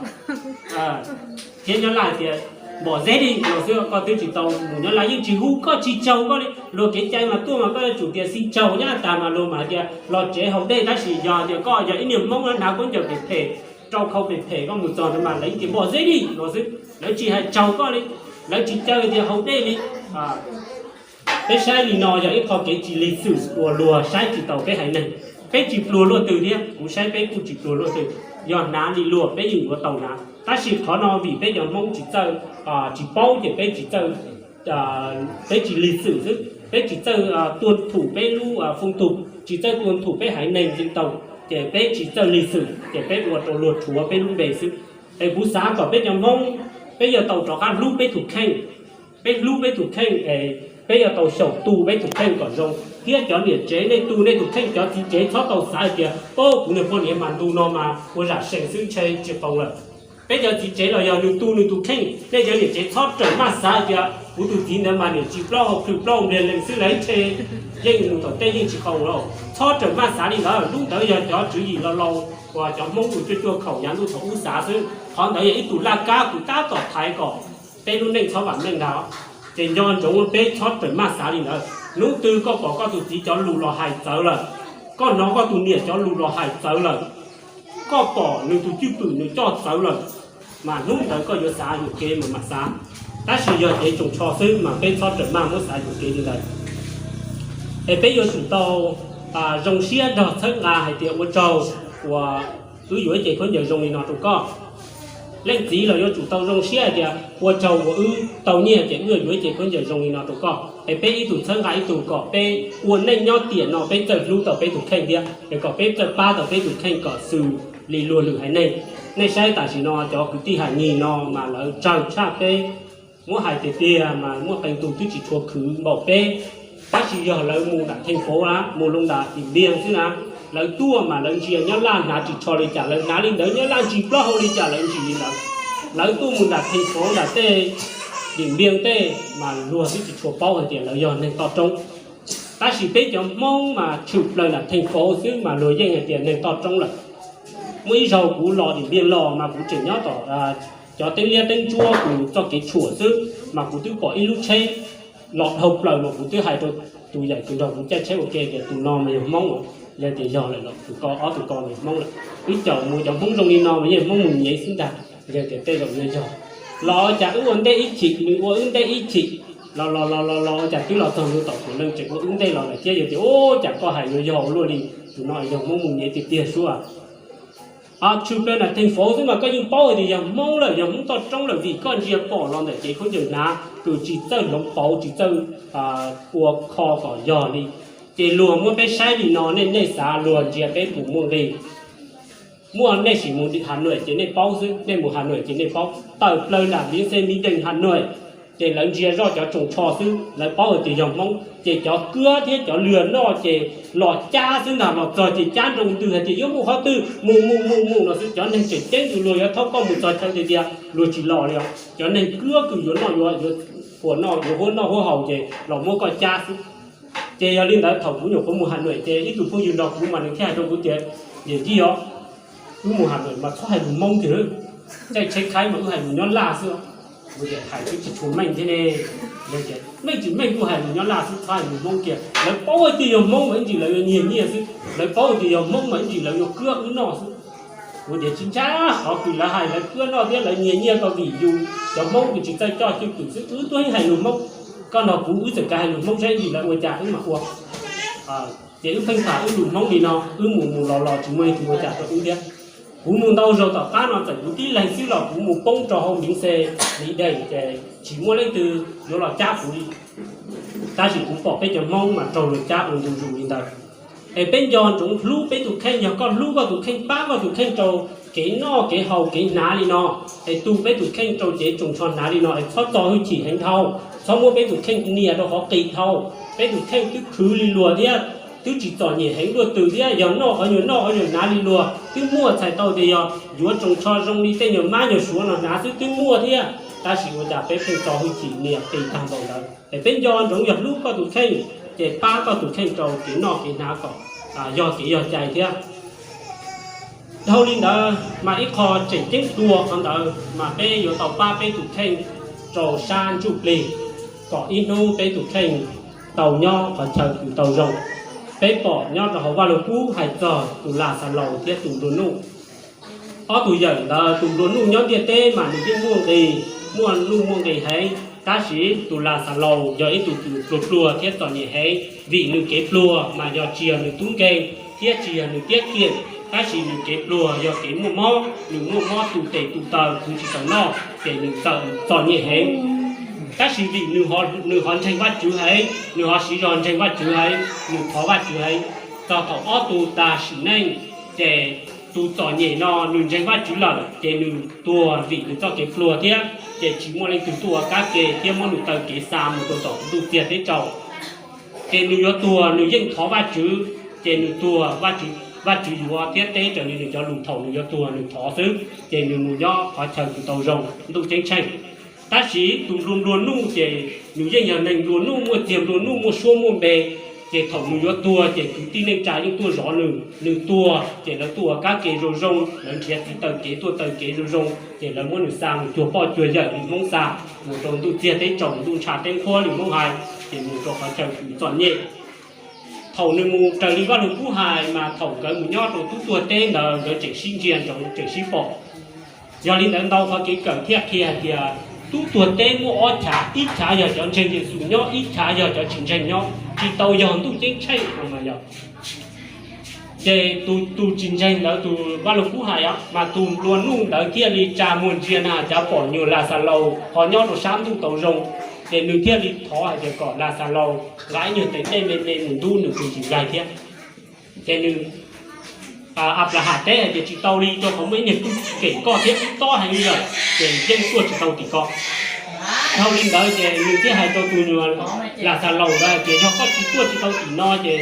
Thiab Nyab Laj tias npom zeb li no xwb, koj twb tsis tau mus Nyab Laj yeej tsis hu koj tsis tsaug koj li. Luag kev cai mas tuaj mas koj yuav tsum tias xin chào Nyab Laj tag mas luag mas hais tias los tsev haus dej, tab sis yog tias koj yog ib niag Hmoob hnav khaub ncaws phem phem, rau khau phem phem, koj mus txog ntawd mas lawv tias npom zeb li no xwb, lawv tsis hais tsaug koj li, lawv tsis caw tias haus dej li. Peb saib li no yog ib qho kev tsis lig xwm uas luag saib tsis taus peb haiv neeg. Peb tsis pluag luaj twg thiab, kuv saib peb kuj tsis pluag luaj twg, yog hnav li luag peb yeej yuav tau hnav. Tab sis qhov no vim peb cov Hmoob tsis txawj, tsis paub ces peb tsis txawj, peb tsis lig xwm xwb, peb tsis txawj tuân thủ peb lub phong tục, tsis txawj tuân thủ peb haiv neeg yeej tau, ces peb tsis txawj lig xwm ces peb ua rau luag rhuav peb lub npe xwb. Es kuv xav kom peb cov Hmoob, peb yuav tau rov qab hlub peb tus kheej. Peb hlub peb tus kheej es peb yuav tau xyaum tu peb tus kheej kom zoo, thiab cov niam tsev nej tu nej tus kheej, cov txiv tsev txhob tau xav hais tias o kuv niag poj niam mas ntu no mas ua zam sees xwb ntshe tsis qoos lawm. Peb cov txiv tsev los yog nws tu nws tus kheej, nej cov niam tsev txhob rawm maj xav hais tias kuv tus txiv ntawd mas niam tsis plaub hau plhws plaub hau npliag lees xwb lawm ntshe yeej mus tom tej yeej tsis qoos lawm. Txhob rawm maj xav li ntawd, lub ntawd yog cov tswv yim laus laus uas cov Hmoob tus cuaj cuaj khaum yav ntuj thaum ub xav xwb. Qhov ntawd yog ib tug laj kab kuv tab tom thaiv kom peb lub neej txhob vam meej ntag. Ces nco ntsoov peb txhob rawm maj xav li ntawd. Hnub twg koj pom koj tus txiv cov lus los hais txawv lawm, koj hnov koj tus niam cov lus los hais txawv lawm, koj pom nws tus cwj pwm nws coj txawv lawm, mas hnub ntawd koj yuav xav yuam kev mas mam xav. Tab sis yog kev tsoos tsho xwb mas peb txhob rawm maj muab xav yuam kev li ntawd. Es peb yuav tsum tau zoo siab nrog txhawb nqa hais tias ua tsaug uas wb yuav ib ce khaub ncaws zoo li no rau koj. Leej txiv los yuav tsum tau zoo siab hais tias ua tsaug uas wb tau nyiaj ces wb yuav ib ce khaub ncaws zoo li no rau koj. Es peb ib tug txhawb nqa ib tug kom peb ua neej nyob tiam no peb txawj hlub tau peb tus kheej thiab es kom peb txawj pab tau peb tus kheej kom xws li luag lwm haiv neeg. Nej saib tam sim no cov kwv tij Ham Nyig no mas lawv tsawg tshaj peb. Muab hais tiag tiag mas muaj qee tus twb tsis tshua khwv npaum peb, tab sis yog lawv mus nram theej fauv na, mus loo nram Dim Npiaj xwb na, lawv tuaj mas lawv ntsia Nyab Laj hnav ris tsho li cas lawv hnav li ntawd, Nyab Laj ntsis plaub hau li cas lawv ntsis li ntawd. Lawv tuaj mus nram theej fauv nram tej Dim Npiaj tej mas luag twb tsis tshua paub hais tias lawv yog neeg toj roob. Tab sis peb cov Hmoob mas tshwm plaws nram theej fauv xwb mas luag yeej hais tias neeg toj roob lawm. Muaj ib zaug kuv los Dim Npiaj los mas kuv tseem nyob tom cov teeb liab teeb ntsuab kuv txoj kev tshuam xwb, mas kuv twb pom ib lub tsheb los dhau plaws mas kuv twb hais rau tus yawm tus nrog kuv caij tsheb ua ke tias tus no mas yog Hmoob, yog tias yog lawm los tus ko, ob tug ko mas yog Hmoob lawm. Wb caum mus cov Hmoob zoo li no mas yeej Hmoob mus nyev xwb ntag, yog tias tej zaum yuav yog. Los ua cas wb ua ntej ib chim, nws ua wb ntej ib chim, los los los los los ua cas twb los txog ntua tom Tuam Leej tseem ua wb ntej los lawm thiab. Yog tias ua cas koj hais yuav yog ua luaj li, tus no yog Hmoob mus nyev tiag tiag sub. Tshwj plaws nram theej fauv xwb mas koj yeej paub hais tias yog Hmoob lawm, yog Hmoob toj roob lawm vim koj ntsia pom los ntawm cev khaub ncaws hnav, tus tsis txawj hloov pauv, tsis txawj ua kho kom yog li. Ces luag muab peb saib li no, nej, nej xav luag ntsia peb puas muaj nqis? Muaj, nej sim mus Hà Nội ces nej paub xwb, nej mus Hà Nội ces nej paub. Tawm plaws nram bến xe Mỹ Đình Hà Nội, ces lawv ntsia zoj cov tsoos tsho xwb, lawv paub hais tias yog Hmoob. Ces cov kuab thiab cov luag noj ces los cab xwb ntag, los txog ces cab nroo ntws hais tias yuav mus qhov twg, mus mus mus mus no xwb. Cov neeg tseem ceeb tus luag yuav thaub koj mus txog chaw tiag tias luag tsis los li os. Cov neeg kuab kws yuav noj, yuav, yuav puas noj, yuav huab noj huab haus ces los muab koj cab xwb. Ces yog li ntawd thaum kuv nyuam qhuav mus Hà Nội ces ib tug phooj ywg nrog kuv mas nws thiaj hais rau kuv tias, Yawm yij os, wb mus Hà Nội mas txhob hais lus Hmoob kiag, caij tsheb khaib mas wb hais lus Nyab Laj xwb. Kuv tias, Hais twb tsis tshua meej thiab ne. Meej tsis meej kuj hais lus Nyab Laj xwb, txhob hais lus Hmoob kiag. Lawv paub hais tias yog Hmoob mas ib ntsis lawv yuav nyiag nyiaj xwb, lawv paub hais tias yog Hmoob mas ib ntsis lawv yuav kuab wb noj xwb. Kuv tias, Tsis ntshai, qhov kws lawv hais lawv kuab noj thiab lawv nyiag nyiaj ko vim yus cov Hmoob kws tsis txawj coj cwj pwm xwb, wb tuaj hais lus Hmoob. Koj nrog kuv wb txawm kav hais lus Hmoob saib ib ntsis lawv ua cas wb mam ua. Ces wb pheej tham wb lus Hmoob li no, wb mus mus los los tsis muaj leej twg ua cas rau wb thiab. Kuv mus ntau zaus tom qab no txawm kuv tib leeg xwb los kuv mus poob rau hauv bến xe Mỹ Đình ces tsis muaj leej twg yuav los cab kuv li. Tab sis kuv pom peb cov Hmoob mas raug luag cab ua ntu zus li ntawd. Es peb nco ntsoov hlub peb tus kheej, yog koj hlub koj tus kheej, pab koj tus kheej rau kev noj kev haus kev hnav li no, es tu peb tus kheej rau cev tsoos tsho hnav li no, es txhob txo hwj chim heev dhau, txhob muab peb tus kheej nias rau qhov qis dhau. Peb tus kheej twb khwv li luag thiab, twb tsis txom nyem heev luaj twg thiab, yog noj qhov nyuag noj qhov nyuag hnav li luag twb muaj, txhais tau tias yog yuav tsoos tsho zoo li tej nyuag mab nyuag suav no hnav xwb twb muaj thiab, tab sis ua cas peb pheej txo hwj chim nias qis tag npaum ntawd. Es peb nco ntsoov yog hlub koj tus kheej, ces pab koj tus kheej rau kev noj kev hnav kom yog kev yog cai thiab. Dhau li ntawd mas ib qho tseem ceeb dua qhov ntawd mas peb yuav tau pab peb tus kheej rau sab ntsuj plig, kom ib hnub peb tus kheej tau nyob qhov chaw kws tau zoo. Peb pom nyob rau hauv Vaj Lug Kub hais txog tus Lasalaus thiab tus nplua nuj. Ob tug yawm ntawd, tus nplua nuj nyob ntiaj teb mas nws yeej muaj nqis, muaj nuj muaj nqis heev, tab sis tus Lasalaus yog ib tug pluag pluag thiab txom nyem heev, vim nws kev pluag mas yog tsis yog nws tub nkeeg thiab tsis yog nws tiab kiag, tab sis nws kev pluag yog kev muaj mob, nws muaj mob tu tes tu taw khwv tsis tau noj, ces nws txawm txom nyem heev. Tab sis vim nws ho ntseeg Vajtswv heev, nws ho siv zog ntseeg Vajtswv heev, nws thov Vajtswv heev. Txog thaum ob tug tag sim neej, ces tus txom nyem no nws ntseeg Vajtswv lawm ces nws tuag vim nws txoj kev pluag thiab, ces tsis muaj leej twg tuaj ua kab ke thiab muab nws taw kev xa mus rau tom ntuj txiag teb tsaus. Ces nws yuav tuag nws yeej thov Vajtswv, ces nws tuag, Vajtswv yuav thiab teb raws li nws cov lus thaum nws yuav tuag nws thov xwb, ces nws mus nyob qhov chaw tus tau zoo ntuj ceeb tsheej. Tab sis tus nplua nplua nuj ces nws yeej yog neeg nplua nuj, muaj txiag nplua nuj, muaj suab muaj npe, ces thaum nws yuav tuag ces kwv tij neej tsa yeej tuaj zov nws. Nws tuag ces lawv tuaj ua kab ke zoo zoo, lawv nrhiav txiv taw kev tuaj taw kev zoo zoo, ces lawv muab nws xa mus cuag poj cuag yawm li Hmoob xa, mus rau ntuj txiag teb tsaus, ntuj ntsha teb nqhuab li Hmoob hais, ces mus rau qhov chaw tus txom nyem. Thaum nws mus raws li Vaj Lug Kub hais mas thaum nkawd mus nyob rau tub tuag teb ntawd nkawd tseem sib ntsia ntsoov tseem sib pom. Yog li ntawd ntau qhov kev kawm thiaj qhia hais tias tub tuag teb muaj ob chav, ib chav yog cov ntseeg Yexus nyob, ib chav yog cov tsis ntseeg nyob, tsis tau yog ntuj ceeb tsheej no mas yog. Ces tus tsis ntseeg ntawd, tus Vaj Lug Kub hais mas tus nplua nuj ntawd thiaj li tsa muag ntsia na cav pom nyuag Lasalaus ho nyob rau sab ntuj tau zoo, ces nws thiaj li thov hais tias kom Lasalaus nqa ib nyuag tes dej me me mus ntub nws tus ntsis nplaig thiab. Ces nws, Anplahas teb hais tias tsis tau li, rau qhov muaj ib niag tub kem koj thiab tub tob heev li lawm, ces yeej tuaj tsis tau tim koj. Dhau li ntawd ces nws thiaj hais rau tus nyuag Lasalaus ntawd hais tias yog koj tsis tuaj tsis tau tim no ces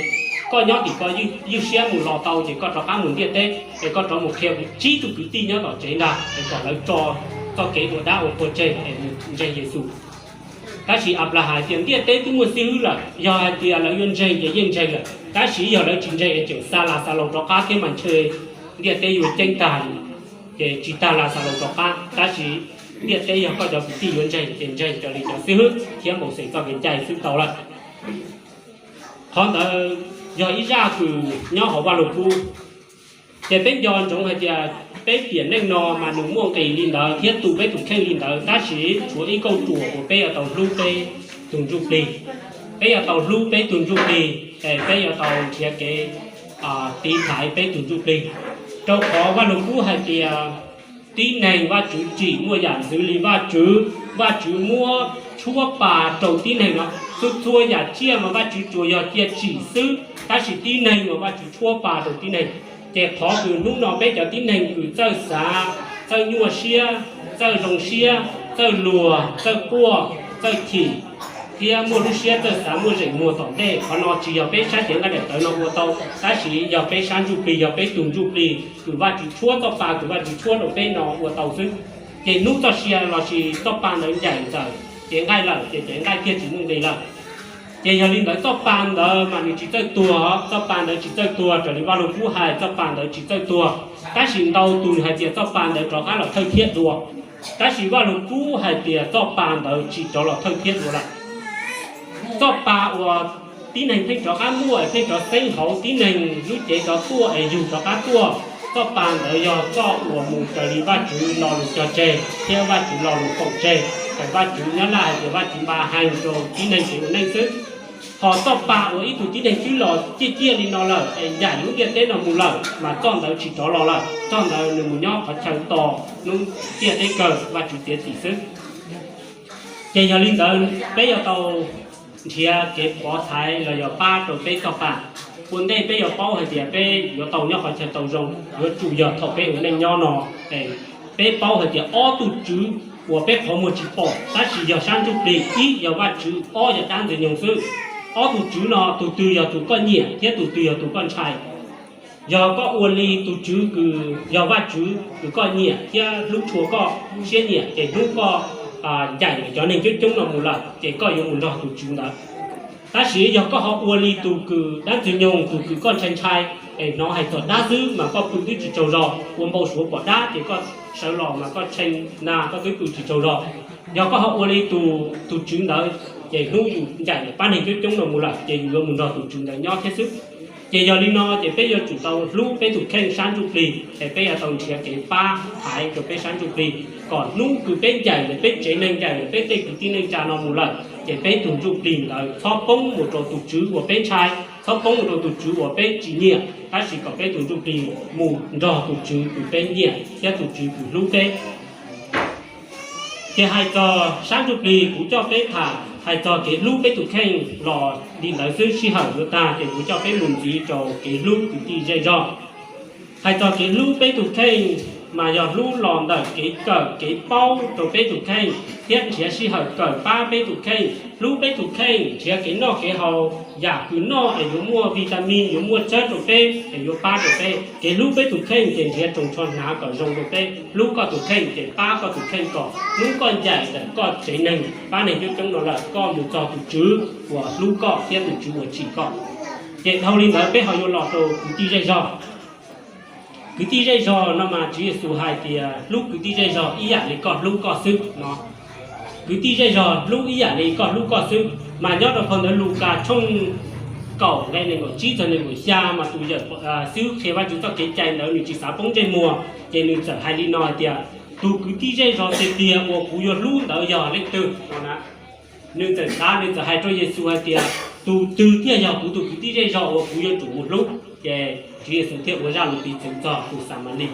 koj nyob tim ko ywj siab mus los tau ces koj rov qab mus ntiaj teb es koj rov mus qhia kuv tsib tug kwv tij nyob tom tsev ntag es kom lawv tso txoj kev ua dab ua qhua tseg es mus ntseeg Yexus. Tab sis Anplahas hais tias ntiaj teb twb muaj xib hwb lawm, yog hais tias lawv yuav ntseeg ces yeej ntseeg lawm, tab sis yog lawv tsis ntseeg es tseem xa Lasalaus rov qab thiab mas ntshe ntiaj teb yuav ceeb tag li. Ces tsis tas Lasalaus rov qab, tab sis ntiaj teb yog koj cov kwv tij yuav ntseeg ces ntseeg raws li cov xib hwb thiab Mauxes txoj kev cai xwb tau lawm. Qhov ntawd yog ib zaj kws nyob hauv Vaj Lug Kub. Ces peb nco ntsoov hais tias peb tiam neej no mas nws muaj nqis li ntawd thiab tu peb tus kheej li ntawd, tab sis tshuav ib kauj ruam uas peb yuav tau hlub peb tus ntsuj plig. Peb yuav tau hlub peb tus ntsuj plig, es peb yuav tau nrhiav kev tiv thaiv peb tus ntsuj plig. Rau qhov Vaj Lug Kub hais tias tib neeg Vajtswv tsim muaj yam ntxwv li Vajtswv, Vajtswv muab tshuab pa rau tib neeg no. Txhua txhua yam tsiaj mas Vajtswv tsuas yog cia tsim xwb, tab sis tib neeg mas Vajtswv tshuab pa rau tib neeg. Ces qhov kws hnub no peb cov tib neeg kws txawj xav, txawj nyuaj siab, txawj zoo siab, txawj luag, txawj quaj, txawj chim, thiab muaj lub siab txawj xav muaj zeem muag tom ntej, qhov no tsis yog peb sab cev nqaij daim tawv no ua tau, tab sis yog peb sab ntsuj plig, yog peb tus ntsuj plig kws Vajtswv tshuab, txoj pa kws Vajtswv tshuab rau peb no ua tau xwb. Ces hnub txoj sia lossis txoj pa ntawd ncaim ntawm cev nqaij lawm ces cev nqaij thiaj tsis muaj nqis lawm. Ces yog li ntawd txoj pa ntawd mas nws tsis txawj tuag, txoj pa ntawd tsis txawj tuag raws li Vaj Lug Kub hais, txoj pa ntawd tsis txawj tuag. Tab sis ntau tus hais tias txoj pa ntawd rov qab los thawj thiab dua, tab sis Vaj Lug Kub hais tias txoj pa ntawd tsis rov los thawj thiab dua lawm. Txoj pa uas tib neeg pheej rov qab muaj es pheej rov xeeb hauv tib neeg lub cev rov tuaj es yug rov qab tuaj, txoj pa ntawd yog txoj uas mus raws li Vajtswv lo lus cog tseg thiab Vajtswv lo lus foom tseg, es Vajtswv nyob Laj hais tias Vajtswv npa hees rau tib neeg kev ua neej xwb. Ho txoj pa uas ib tug tib neeg twb los ciaj ciaj li no lawm es ncaim lub ntiaj teb no mus lawm mas txoj ntawd tsis rov los lawm, txoj ntawd nws mus nyob qhov chaw tos hnub ntiaj teb kawg Vajtswv txiav txim xwb. Ces yog li ntawd peb yuav tau nrhiav kev pov thaiv los yog pab rau peb txoj pa. Ua ntej peb yuav paub hais tias peb yuav tau nyob qhov chaw tau zoo yuav tsum yog thaum peb ua neej nyob no. Peb paub hais tias ob tug tswv uas peb qhov muag tsis pom tab sis yog sab ntsuj plig, ib yog Vajtswv, ob yog dab ntxwg nyoog xwb. Ob tug tswv no tus twg yog tus koj nyiam thiab tus twg yog tus koj ntshai? Yog koj ua li tus tswv kws yog Vajtswv kws koj nyiam thiab hlub tshua koj, siab nyiam, ces hnub koj ncaim cov neeg coob coob no mus lawm ces koj yuav mus nrog tus tswv ntawd. Tab sis yog koj ho ua li tus kws dab ntxwg nyoog, tus kws koj ntshai ntshai, es hnov hais txog dab xwb mas koj pw twb tsis tsaug zog, ua npau suav pom dab ces koj sawv los mas koj tshee na koj twb pw tsis tsaug zog. Yog koj ho ua li tus, tus tswv ntawd ces hnub yus ncaim pab neeg coob coob no mus lawm ces yus yuav mus nrog tus tswv ntawd nyob thiab xwb. Ces yog li no ces peb yuav tsum tau hlub peb tus kheej sab ntsuj plig, es peb yuav tau nrhiav kev pab thaiv rau peb sab ntsuj plig kom hnub kws peb ncaim lawm peb tsev neeg, ncaim lawm peb tej kwv tij neej tsa no mus lawm ces peb tus ntsuj plig ntawd txhob poob mus rau tus tswv uas peb ntshai, txhob poob mus rau tus tswv uas peb tsis nyiam, tab sis kom peb tus ntsuj plig mus nrog tus tswv kws peb nyiam thiab tus tswv kws hlub peb. Ces hais txog sab ntsuj plig kuv coj peb tham hais txog kev hlub peb tus kheej los li ntawd xwb, sij hawm yuav tag ces kuv coj peb mus ntxiv rau kev hlub kwv tij zej zog. Hais txog kev hlub peb tus kheej mas yog hlub los ntawm kev kawm kev paub rau peb tus kheej thiab nrhiav sij hawm kawm pab peb tus kheej, hlub peb tus kheej, nrhiav kev noj kev haus, yam kws noj es yuav muaj vitamin, yuav muaj tsawb rau peb es yuav pab rau peb. Kev hlub peb tus kheej ces nrhiav rooj tsho hnav kom zoo rau peb. Hlub koj tus kheej ces pab koj tus kheej kom hnub koj ncaim ntawm koj tsev neeg pab neeg coob coob no lawm koj mus txog tus tswv uas hlub koj thiab tus tswv uas tsim koj. Ces dhau li ntawd peb ho yuav los rau kwv tij zej zog. Kwv tij zej zog no mas Tswv Yexus hais tias hlub kwv tij zej zog ib yam li koj hlub koj xwb no. Kwv tij zej zog hlub ib yam li koj hlub koj xwb. Mas nyob rau phau ntawv Lukas tshooj kaum nqe nees nkaum tsib txog nees nkaum xya mas tus yawm xib hwb qhia Vajtswv txoj kev cai ntawd nws tsis xav poob ntsej muag, ces nws txawm hais li no hais tias, tus kwv tij zej zog tiag tiag uas kuv yuav hlub ntawd yog leej twg no na. Nws txawm xav, nws txawm hais rau Yexus hais tias, tus twg thiaj yog kuv tus kwv tij zej zog uas kuv yuav tsum mus hlub? Ces Tswv Yexus thiaj ua zaj lus piv txwv txog tus Xamalis.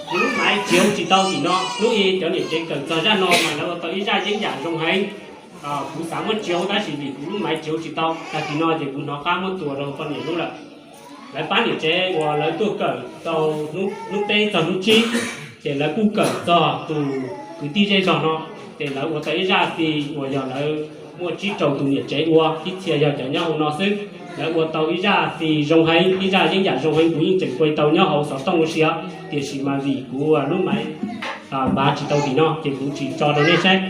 Kuv lub maiv tsis hauv tsis tau tim no, hnub i cov niam tsev kawm txog zaj no mas lawv ua tau ib zaj yeeb yam zoo heev. Kuv xav muab tsis hauv tab sis vim kuv lub maiv tsis hauv tsis tau, tag kis no ces kuv hnov qab muab tua rau poj niam hlub lawm. Lawv pab niam tsev uas lawv tuaj kawm tau hnub peb txog hnub tsib, ces lawv kuj kawm txog tus kwv tij zej zog no, ces lawv ua tau ib zaj xi uas yog lawv muaj tsib rau tus niam tsev ua, ib txhia yog cov nyob hauv no xwb. Lawv ua tau ib zaj xi zoo heev, ib zaj yeeb yam zoo heev, kuv yeej tseem kuaj tau nyob hauv xov tooj ua si, tiam sis mas vim kuv lub maiv npav tsis tau tim no ces kuv tsis tso rau nej saib.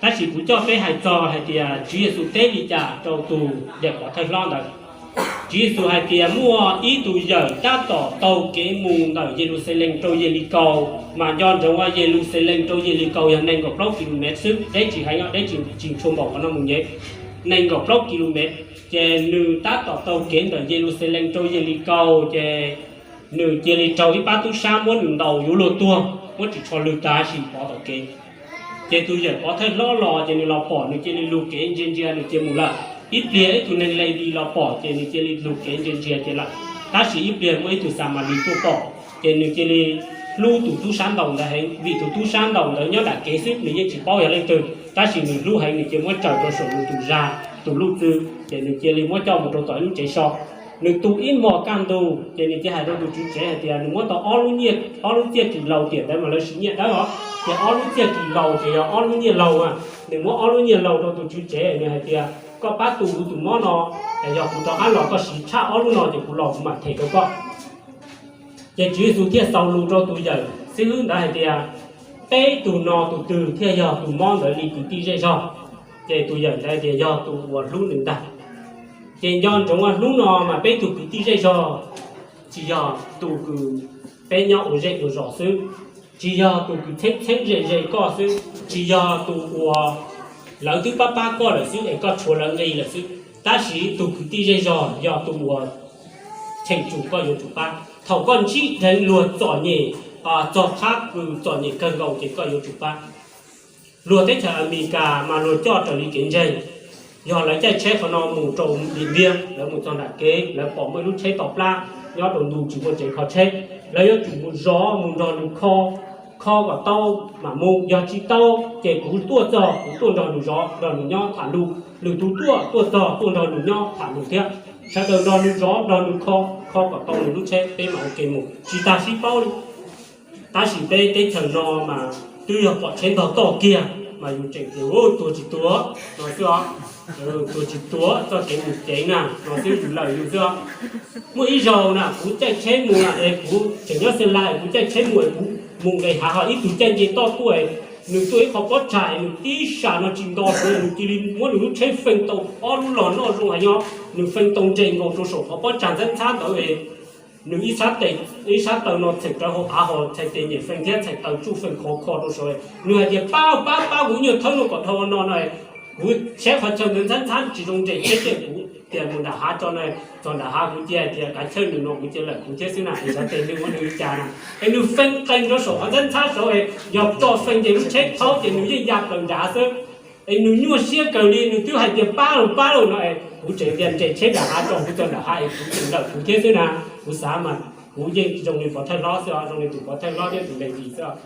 Tab sis kuv coj peb hais txog hais tias Tswv Yexus teb li cas rau tus yawm pov thawj hlob ntawd. Tswv Yexus hais tias muaj ib tug yawm tab tom taug kev mus ntawm Yeluxalees rau Yelikaus, mas nco ntsoov Yeluxalees rau Yelikaus yog nees nkaum plaub kilumev xwb, deb tsis heev, deb tsis tshua npaum qhov no mus nyev, nees nkaum plaub kilumev. Ces nws tab tom taug kev ntawm Yeluxalees rau Yelikaus, ces nws cia li raug ib pab tub sab muab nws ntaus yuav luag tuag, muab ris tsho lwg tag sim pov tom kev. Ces tus yawm pov thawj hlob los ces nws los pom, nws cia li lug kev ntsia ntsia nws cia mus lawm. Ib pliag ib tug neeg Levis los pom ces nws cia li lug kev ntsia ntsia ces lawm. Tab sis ib pliag muaj ib tug Xamalis tuaj pom, ces nws cia li hlub tus tub sab ntaus ntawd heev, vim tus tub sab ntaus ntawd nyob nram kev xwb nws yeej tsis paub yog leej twg, tab sis nws hlub heev nws cia muab tsaws rau saum nws tus zag tus luj txw, ces nws cia li muab coj mus rau tom ib lub tsev so. Nws tu ib hmos kaj ntug ces nws cia hais rau tus tswv tsev hais tias nws muab tau ob lub nyiaj, ob lub txiaj kis laus, tiam ntawd mas lawv siv nyiaj dawb os, ces ob lub txiaj kis laus ces yog ob lub nyiaj laug a. Nws muab ob lub nyiaj laug rau tus tswv tsev, nws hais tias koj pab tu kuv tus mob no, yog kuv rov qab los koj siv tshaj ob lub no ces kuv los kuv mam them rau koj. Ces Tswv Yexus thiaj xaus lus rau tus yawm xib hwb ntawd hais tias, peb tug no tus twg thiaj yog tus mob ntawd li kwv tij zej zog? Ces tus yawm ntawd tias yog tus uas hlub nws ntag. Ces nco ntsoov ua hnub no mas peb tug kwv tij zej zog tsis yog tus kws peb nyob ua zej ua zos xwb, tsis yog tus kws txheeb txheeb ze ze koj xwb, tsis yog tus uas lawv twb pab pab koj lawm xwb es koj tshuav lawv nqi lawm xwb, tab sis tus kwv tij zej zog yog tus uas cheem tsum koj yuav tsum pab. Thaum koj ntsib dheev luag txom nyem, txog qhab kws txom nyem kawg nkaus ces koj yuav tsum pab. Luag teb chaws Amelikas mas luag coj raws li kev ntseeg, yog lawv caij tsheb qhov no mus rau Dim Npiab, lawv mus txog nram kev lawv pom muaj ib lub tsheb to plab nyob rau ntug tsis muaj tsev kho tsheb, lawv yuav tsum mus zov mus nrog nws kho, kho kom tau mam mus, yog tsis tau ces kuv tuaj txog kuv tuaj nrog nws zov nrog nws nyob tham lus, lwm tus tuaj tuaj txog tuaj nrog nws nyob tham lus thiab. Sawv daws nrog nws zov nrog nws kho, kho kom tau nws lub tsheb peb mam ua ke mus, tsis tas sib paub li. Tab sis peb teb chaws no mas twb yog pom tsheb ntog toj kiag mas yus tseem tias tuag tsis tuag no xwb os. Tuag tsis tuag, txoj kev mus ceev na no xwb, yus lawm yus xwb os. Muaj ib zaug na kuv caij tsheb mus na es kuv tseem nyob Xeeb Las, kuv caij tsheb mus es kuv mus nqes hav ho ib tug caij nce toj tuaj, nws tuaj ib qho pob tsag es nws tib sam no tsis nto, nws cia li muab nws lub tsheb feej tau ob lub los noj zoo heev nyob, nws feej tau nres nkaus rau saum qhov pob tsag ntxhab ntxhab ntawd es nws ib sab tes, ib sab taw no txheem rawv hauv av ho txhais tes nyem feej thiab txhais taw tsuj feej khov kho rau saud. Nws hais tias pab pab pab kuv nyuag thawb no kom dhau no no, kuv saib qhov chaw ntawd ntxhab ntxhab tsis zoo nres tsheb ces kuv tias mus nram hav tso no. Txog nram hav kuv cia hais tias kav chawj nws no kuv cia lawm kuv thiab xwb na, es xyov tes nws ua nws li cas na. Es nws feej qees rau saum qhov ntxhab ntxhab saud, yog tso feej ces lub tsheb thaub ces nws yeej ya plaws nrad xwb. Es nws nyuaj siab kawg li, nws twb hais tias pab lauj pab lauj no es kuv tseem tias nres tsheb nram hav tso, kuv txog nram hav es kuv tseem lawm kuv thiab xwb na. Kuv xav mas kuv yeej zoo li pov thawj hlob xwb os, zoo li tus pov thawj hlob thiab tus Levis xwb os.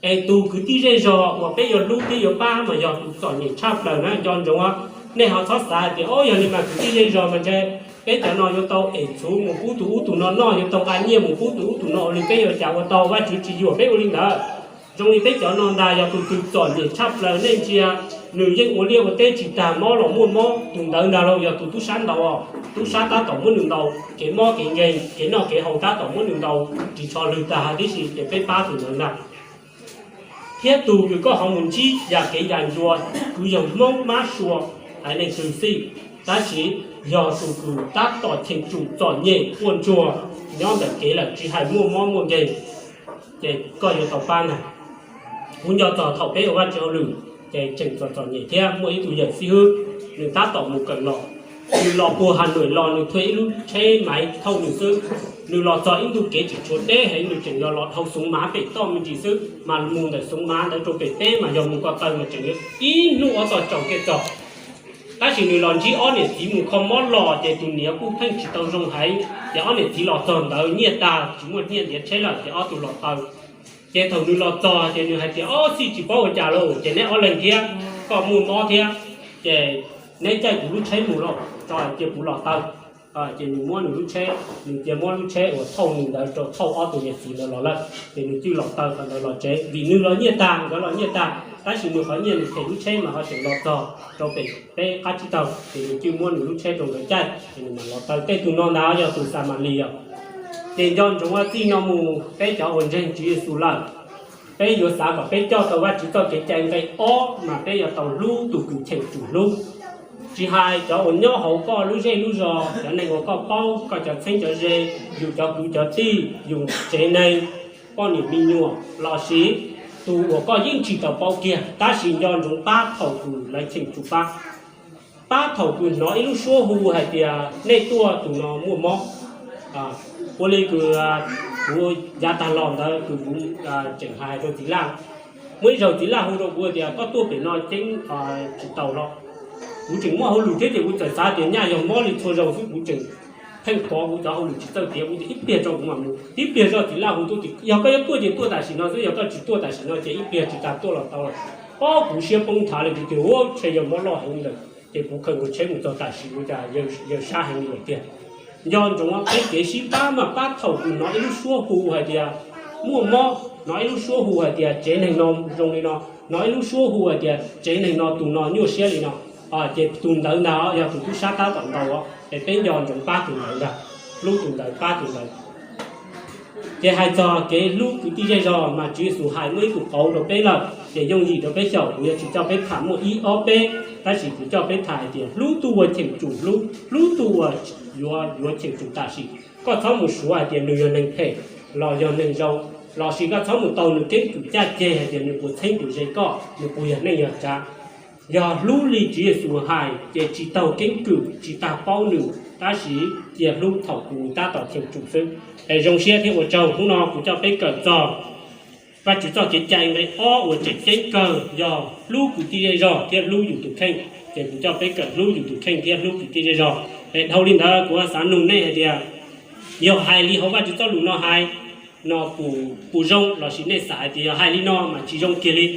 Es tus kwv tij zej zog uas peb yuav hlub thiab yuav pab mas yog tus txom nyem tshaj plaws na, nco ntsoov os. Nej ho txhob xav hais tias o yog li mas kwv tij zej zog mas ntshe peb cov no yuav tau em txhuv mus pub tus ub tus no noj, yuav tau nqa nyiaj mus pub tus ub tus no ua li, peb yuav cas ua tau, Vajtswv tsis yuam peb ua li ntawd. Zoo li peb cov no ntag, yog tus twg txom nyem tshaj plaws nej ntsia, nws yeej ua liaj ua teb tsis tag, mob los muaj mob, tus ntawd ntag lauj yog tus tub sab ntaus, tub sab tab tom muab nws ntaus, kev mob kev nkeeg kev noj kev haus tab tom muab nws ntaus ris tsho lwg tag huv tib si, ces peb pab tus ntawd ntag. Thiab tus kws koj ho mus ntsib yam kev yam ncua, kwv yog Hmoob Mab Sua, haiv neeg twg xij, tab sis yog tus kws tab tom cheem tsum txom nyem quaj ntsuag nyob ntawm kev lawm tsis hais muaj mob muaj nkeeg, ces koj yuav tau pab ntag. Kuv nco txog thaum peb ua Vajtswv hauj lwm, ces tseem txom txom nyem thiab muaj ib tug yawm xib hwb, nws tab tom mus kawm los, nws los puag Has Nuam los nws thuê ib lub tsheb Maiv thauj nws xwb. Nws los txog ib ntu kev tseem tshuav deb heev, nws tseem yog los dhau Xoov Mav pem toj me ntsis xwb, mas mus ntawm Xoov Mav ntawd rau pem teb mas yog mus ko taw mas tseem ib hnub ob tog tsaus kiag txog. Tab sis nws los ntsib ob niam txiv mus kho mob los, ces tus niam kuj pheej tsis tau zoo heev, ces ob niam txiv los txog ntawd nyiaj tag tsis muaj nyiaj ntiav tsheb lawm ces ob tug los taw. Ces thaum nws los txog ces nws hais tias, ob txhij tsis paub ua cas lauj, ces neb ob leeg thiab, koj muaj mob thiab, ces neb caij kuv lub tsheb mus lauj, tso cia kuv los taw. Ces nws muab nws lub tsheb, nws cia muab lub tsheb uas thauj nws ntawd rau thauj ob tug niam txiv ntawd los lawm, ces nws cwj los taw qhov ntawd los tsev, vim nws los nyiaj tag nkawd los nyiaj tag, tab sis nws qhov nyiaj nws them lub tsheb mas ho tseem los txog rau pem peb qab tsib taug, ces nws cwj muab nws lub tsheb rau nkawd caij ces nws mam los taw. Tej tus no ntag yog tus Xamalis os. Ces nco ntsoov ua txij no mus peb cov uas ntseeg Tswv Yexus lawm, peb yuav xav kom peb coj tau Vajtswv txoj kev cai nqe ob mas peb yuav tau hlub tus kws cheem tsum hlub. Tsis hais cov uas nyob hauv koj lub zej lub zos, cov neeg uas koj paub, koj cov txheeb cov ze, yus cov kwv cov tij, yus tsev neeg, poj niam me nyuam lossis tus uas koj yeej tsis tau paub kiag, tab sis nco ntsoov pab thaum kws lawv cheem tsum pab. pab thaum kws hnov ib lub suab hu hais tias nej tuaj tus no muaj mob. Ua li kws kuv yav tag los ntawd kws kuv tseem hais rau txiv laj, muaj ib zaug txiv laj hu rau kuv tias koj tuaj pem no ceeb tsis tau los. Kuv tseem muaj hauj lwm thiab ces kuv txawm xav tias nyaj yog mob li txhua zaus xwb, kuv tseem pheej pov kuv cov hauj lwm tsis txawj tiav, kuv tias ib pliag tso kuv mam mus. Tib pliag zoj txiv laj hu tuaj tias yog koj yuav tuaj ces tuaj tam sim no xwb, yog koj tsis tuaj tam sim no ces ib pliag tsis tas tuaj los tau lawm. Pob kuv siab poob nthav li kuv tias ua ntshe yog mob loj heev li lawm, ces kuv khaws nkaus tsheb mus txog tam sim ua cas yawg sab heev li lawm tiag. Nco ntsoov peb kev sib pab mas pab thaum kws hnov ib lub suab hu hais tias muaj mob, hnov ib lub suab hu hais tias tsev neeg no zoo li no, hnov ib lub suab hu hais tias tsev neeg no tus no nyuaj siab li no, ces tus ntawd ntag yog tus tub sab tab tom ntaus, es peb nco ntsoov pab tus ntawd ntag, hlub tus ntawd pab tus ntawd. Ces hais txog kev hlub kwv tij zej zog mas Tswv Yexus hais muaj ib tug qauv rau peb lawm, ces yooj yim rau peb xyaum, kuv yuav tsis coj peb tham muaj ib ob peb, tab sis kuv coj peb tham hais tias hlub tug uas cheem tsum hlub, hlub tug uas yuav yuav cheem tsum tam sim. Koj txhob mus suav hais tias nws yog neeg phem los yog neeg zoo, lossis koj txhob mus taug nws keeb kwm caj ceg hais tias nws puas txheeb tus ze koj, nws puas yog neej yog tsav. Yog hlub li Tswv Yexus hais ces tsis taug keeb kwm, tsis tas paub nws, tab sis cia hlub thaum kws tab tom cheem tsum xwb. Es zoo siab thiab ua tsaug, hnub no kuv coj peb kawm txog Vajtswv txoj kev cai nqe ob uas tseem ceeb kawg yog hlub kwv tij zej zog thiab hlub yus tus kheej. Ces kuv coj peb kawm hlub yus tus kheej thiab hlub kwv tij zej zog. Es dhau li ntawd kuv xav nug nej hais tias yog hais li hauv Vajtswv txoj lus no hais no puas zoo, lossis nej xav hais tias yog hais li no mas tsis zoo kiag li?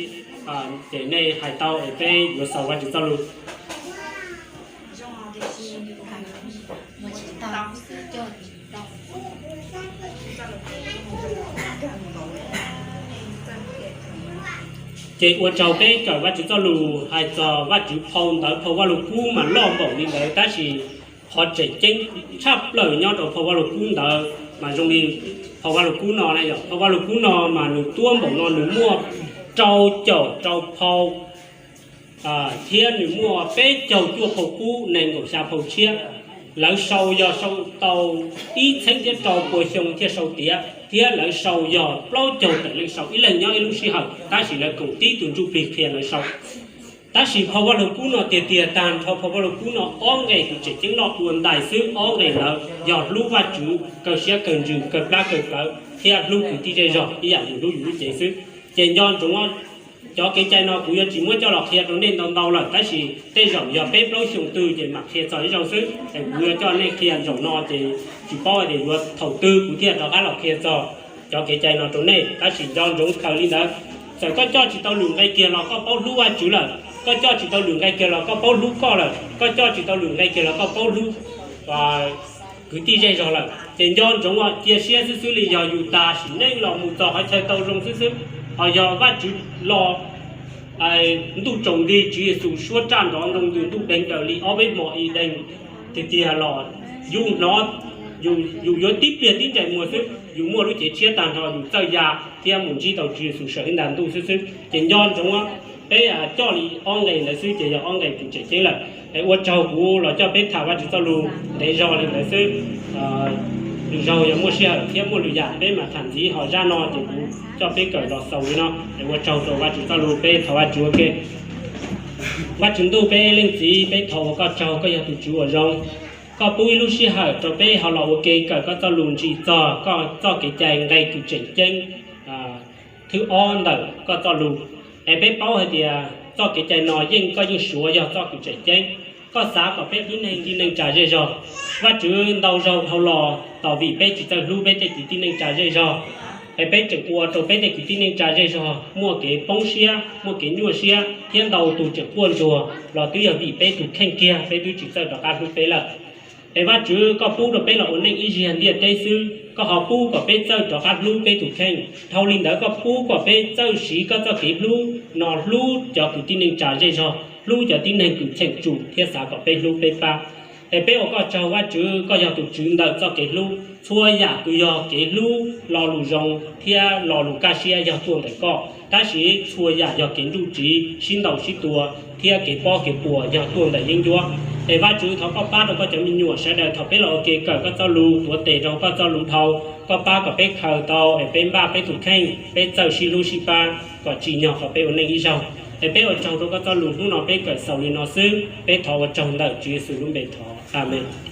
Ces nej hais tau es peb yuav xaus Vajtswv txoj lus. Ces ua tsaug peb kawm Vajtswv txoj lus hais txog Vajtswv phau ntawv phau Vajluskub mas loj npaum li ntawd, tab sis qhov tseem ceeb tshaj plaws nyob rau phau Vajluskub ntawd mas zoo li phau Vajluskub no, phau Vajluskub no mas nws tuab npaum no nws muaj rau caum rau phau, thiab nws muaj peb caug cuaj phau qub nees nkaum xya phau tshiab. Lawv sau yog sau tau ib txheeb thiab rau pua xyoo thiaj sau tiav, thiab lawv sau yog plaub caug tawm leej sau, ib leeg nyob ib lub sij hawm, tab sis lawv koom tib tug ntsuj plig qhia lawv sau. Tab sis phau Vajluskub no tiag tiag tag nrho phau Vajluskub no ob nqe kwv tseem ceeb loj dua ntais xwb, ob nqe ntawd yog hlub Vajtswv kawg siab kawg ntsws kawg plab kawg plawv thiab hlub kwv tij zej zog ib yam li hlub yus lub cev xwb. Ces nco ntsoov cov kev cai no kuv yuav tsis muab coj los qhia rau nej ntau ntau lawm, tab sis tej zaum yog peb plaub xyoo twg ces mam qhia txog ib zaug xwb. Es kuv yuav coj nej qhia zaum no ces tsis paub tias yuav thaum twg kuv thiaj rov qab los qhia txog cov kev cai no rau nej, tab sis nco ntsoov khaws li ntawd. Txawm koj coj tsis tau lwm nqe kiag los koj paub hlub Vajtswv lawm, koj coj tsis tau lwm nqe kiag los koj paub hlub koj lawm, koj coj tsis tau lwm nqe kiag los koj paub hlub kwv tij zej zog lawm. Ces nco ntsoov cia siab xwb xwb li, yog yus tas sim neej los mus txog qhov chaw tau zoo xwb xwb, ho yog Vajtswv los ntuj tsaus nti, Tswv Yexus suab raj nrov ntoo ntws ntuj deeg daws li ob peb hmo ib deeg tiag tiag los yus hnov, yus yuav tib pliag tib ntsais muag xwb, yus muaj lub cev tshiab tag nrho yus txawj ya thiab mus ntsib tau Tswv Yexus saum ib nta ntuj xwb xwb. Ces nco ntsoov peb coj li ob nqe ntawd xwb ces yog ob nqe kwv tseem ceeb lawm. Es ua tsaug kuv los coj peb tham Vajtswv txoj lus ntev zog li ntawd xwb. Lwm zaug yog muaj sij hawm thiab muaj lwm yam peb mam tham ntxiv, ho zaj no ces kuv coj peb kawm los xaus li no. Es ua tsaug rau Vajtswv txoj lus, peb thov Vajtswv ua ke. Vajtswv ntuj, peb leej txiv, peb thov ua koj tsaug, koj yog tus Tswv uas zoo. Koj pub ib lub sij hawm rau peb ho los ua ke kawm koj txoj lus ntsis txog koj txoj kev cai nqe kwv tseem ceeb thwv ob ntawm koj txoj lus. Es peb paub hais tias txoj kev cai no yeej koj yeej suav yog txoj kwv tseem ceeb. Koj xav kom peb tib neeg tib neej tsa zej zog, Vajtswv, ntau zaug dhau los tos vim peb tsis txawj hlub peb tej kwv tij neej tsa zej zog, es peb tseem ua rau peb tej kwv tij neej tsa zej zog muaj kev poob siab, muaj kev nyuaj siab, thiab ntau tus tseem quaj ntsuag los twb yog vim peb tus kheej kiag peb twb tsis txawj rov qab hlub peb lawm. Es Vajtswv, koj pub rau peb los ua neej ib zaug ntiaj teb xwb, koj ho pub kom peb txawj rov qab hlub peb tus kheej. Dhau li ntawd koj pub kom peb txawj siv koj txoj kev hlub no hlub cov kwv tij neej tsa zej zog, hlub cov tib neeg kws cheem tsum thiab xav kom peb hlub peb pab. Es peb ua koj tsaug Vajtswv, koj yog tus Tswv ntawm txoj kev hlub. Txhua yam kws yog kev hlub, lo lus zoo thiab lo lus kaj siab yog tuaj ntawm koj, tab sis txhua yam yog kev nruj tsiv, sib ntaus sib tua thiab kev pob kev puas yog tuaj ntawm yeeb ncuab. Es Vajtswv, thov koj pab rau koj cov me nyuam sawv daws thaum peb los ua ke kawm koj txoj lus, tuav tes rau koj txoj lus dhau. Koj pab kom peb khaws tau es peb npaj peb tus kheej, peb txawj sib hlub sib pab kom tsim nyog qhov peb ua neej ib zaug. Es peb ua tsaug rau koj txoj lus hnub no peb kawm xaus li no xwb, peb thov ua tsaug ntawm Tswv Yexus lub npe thov, Amees.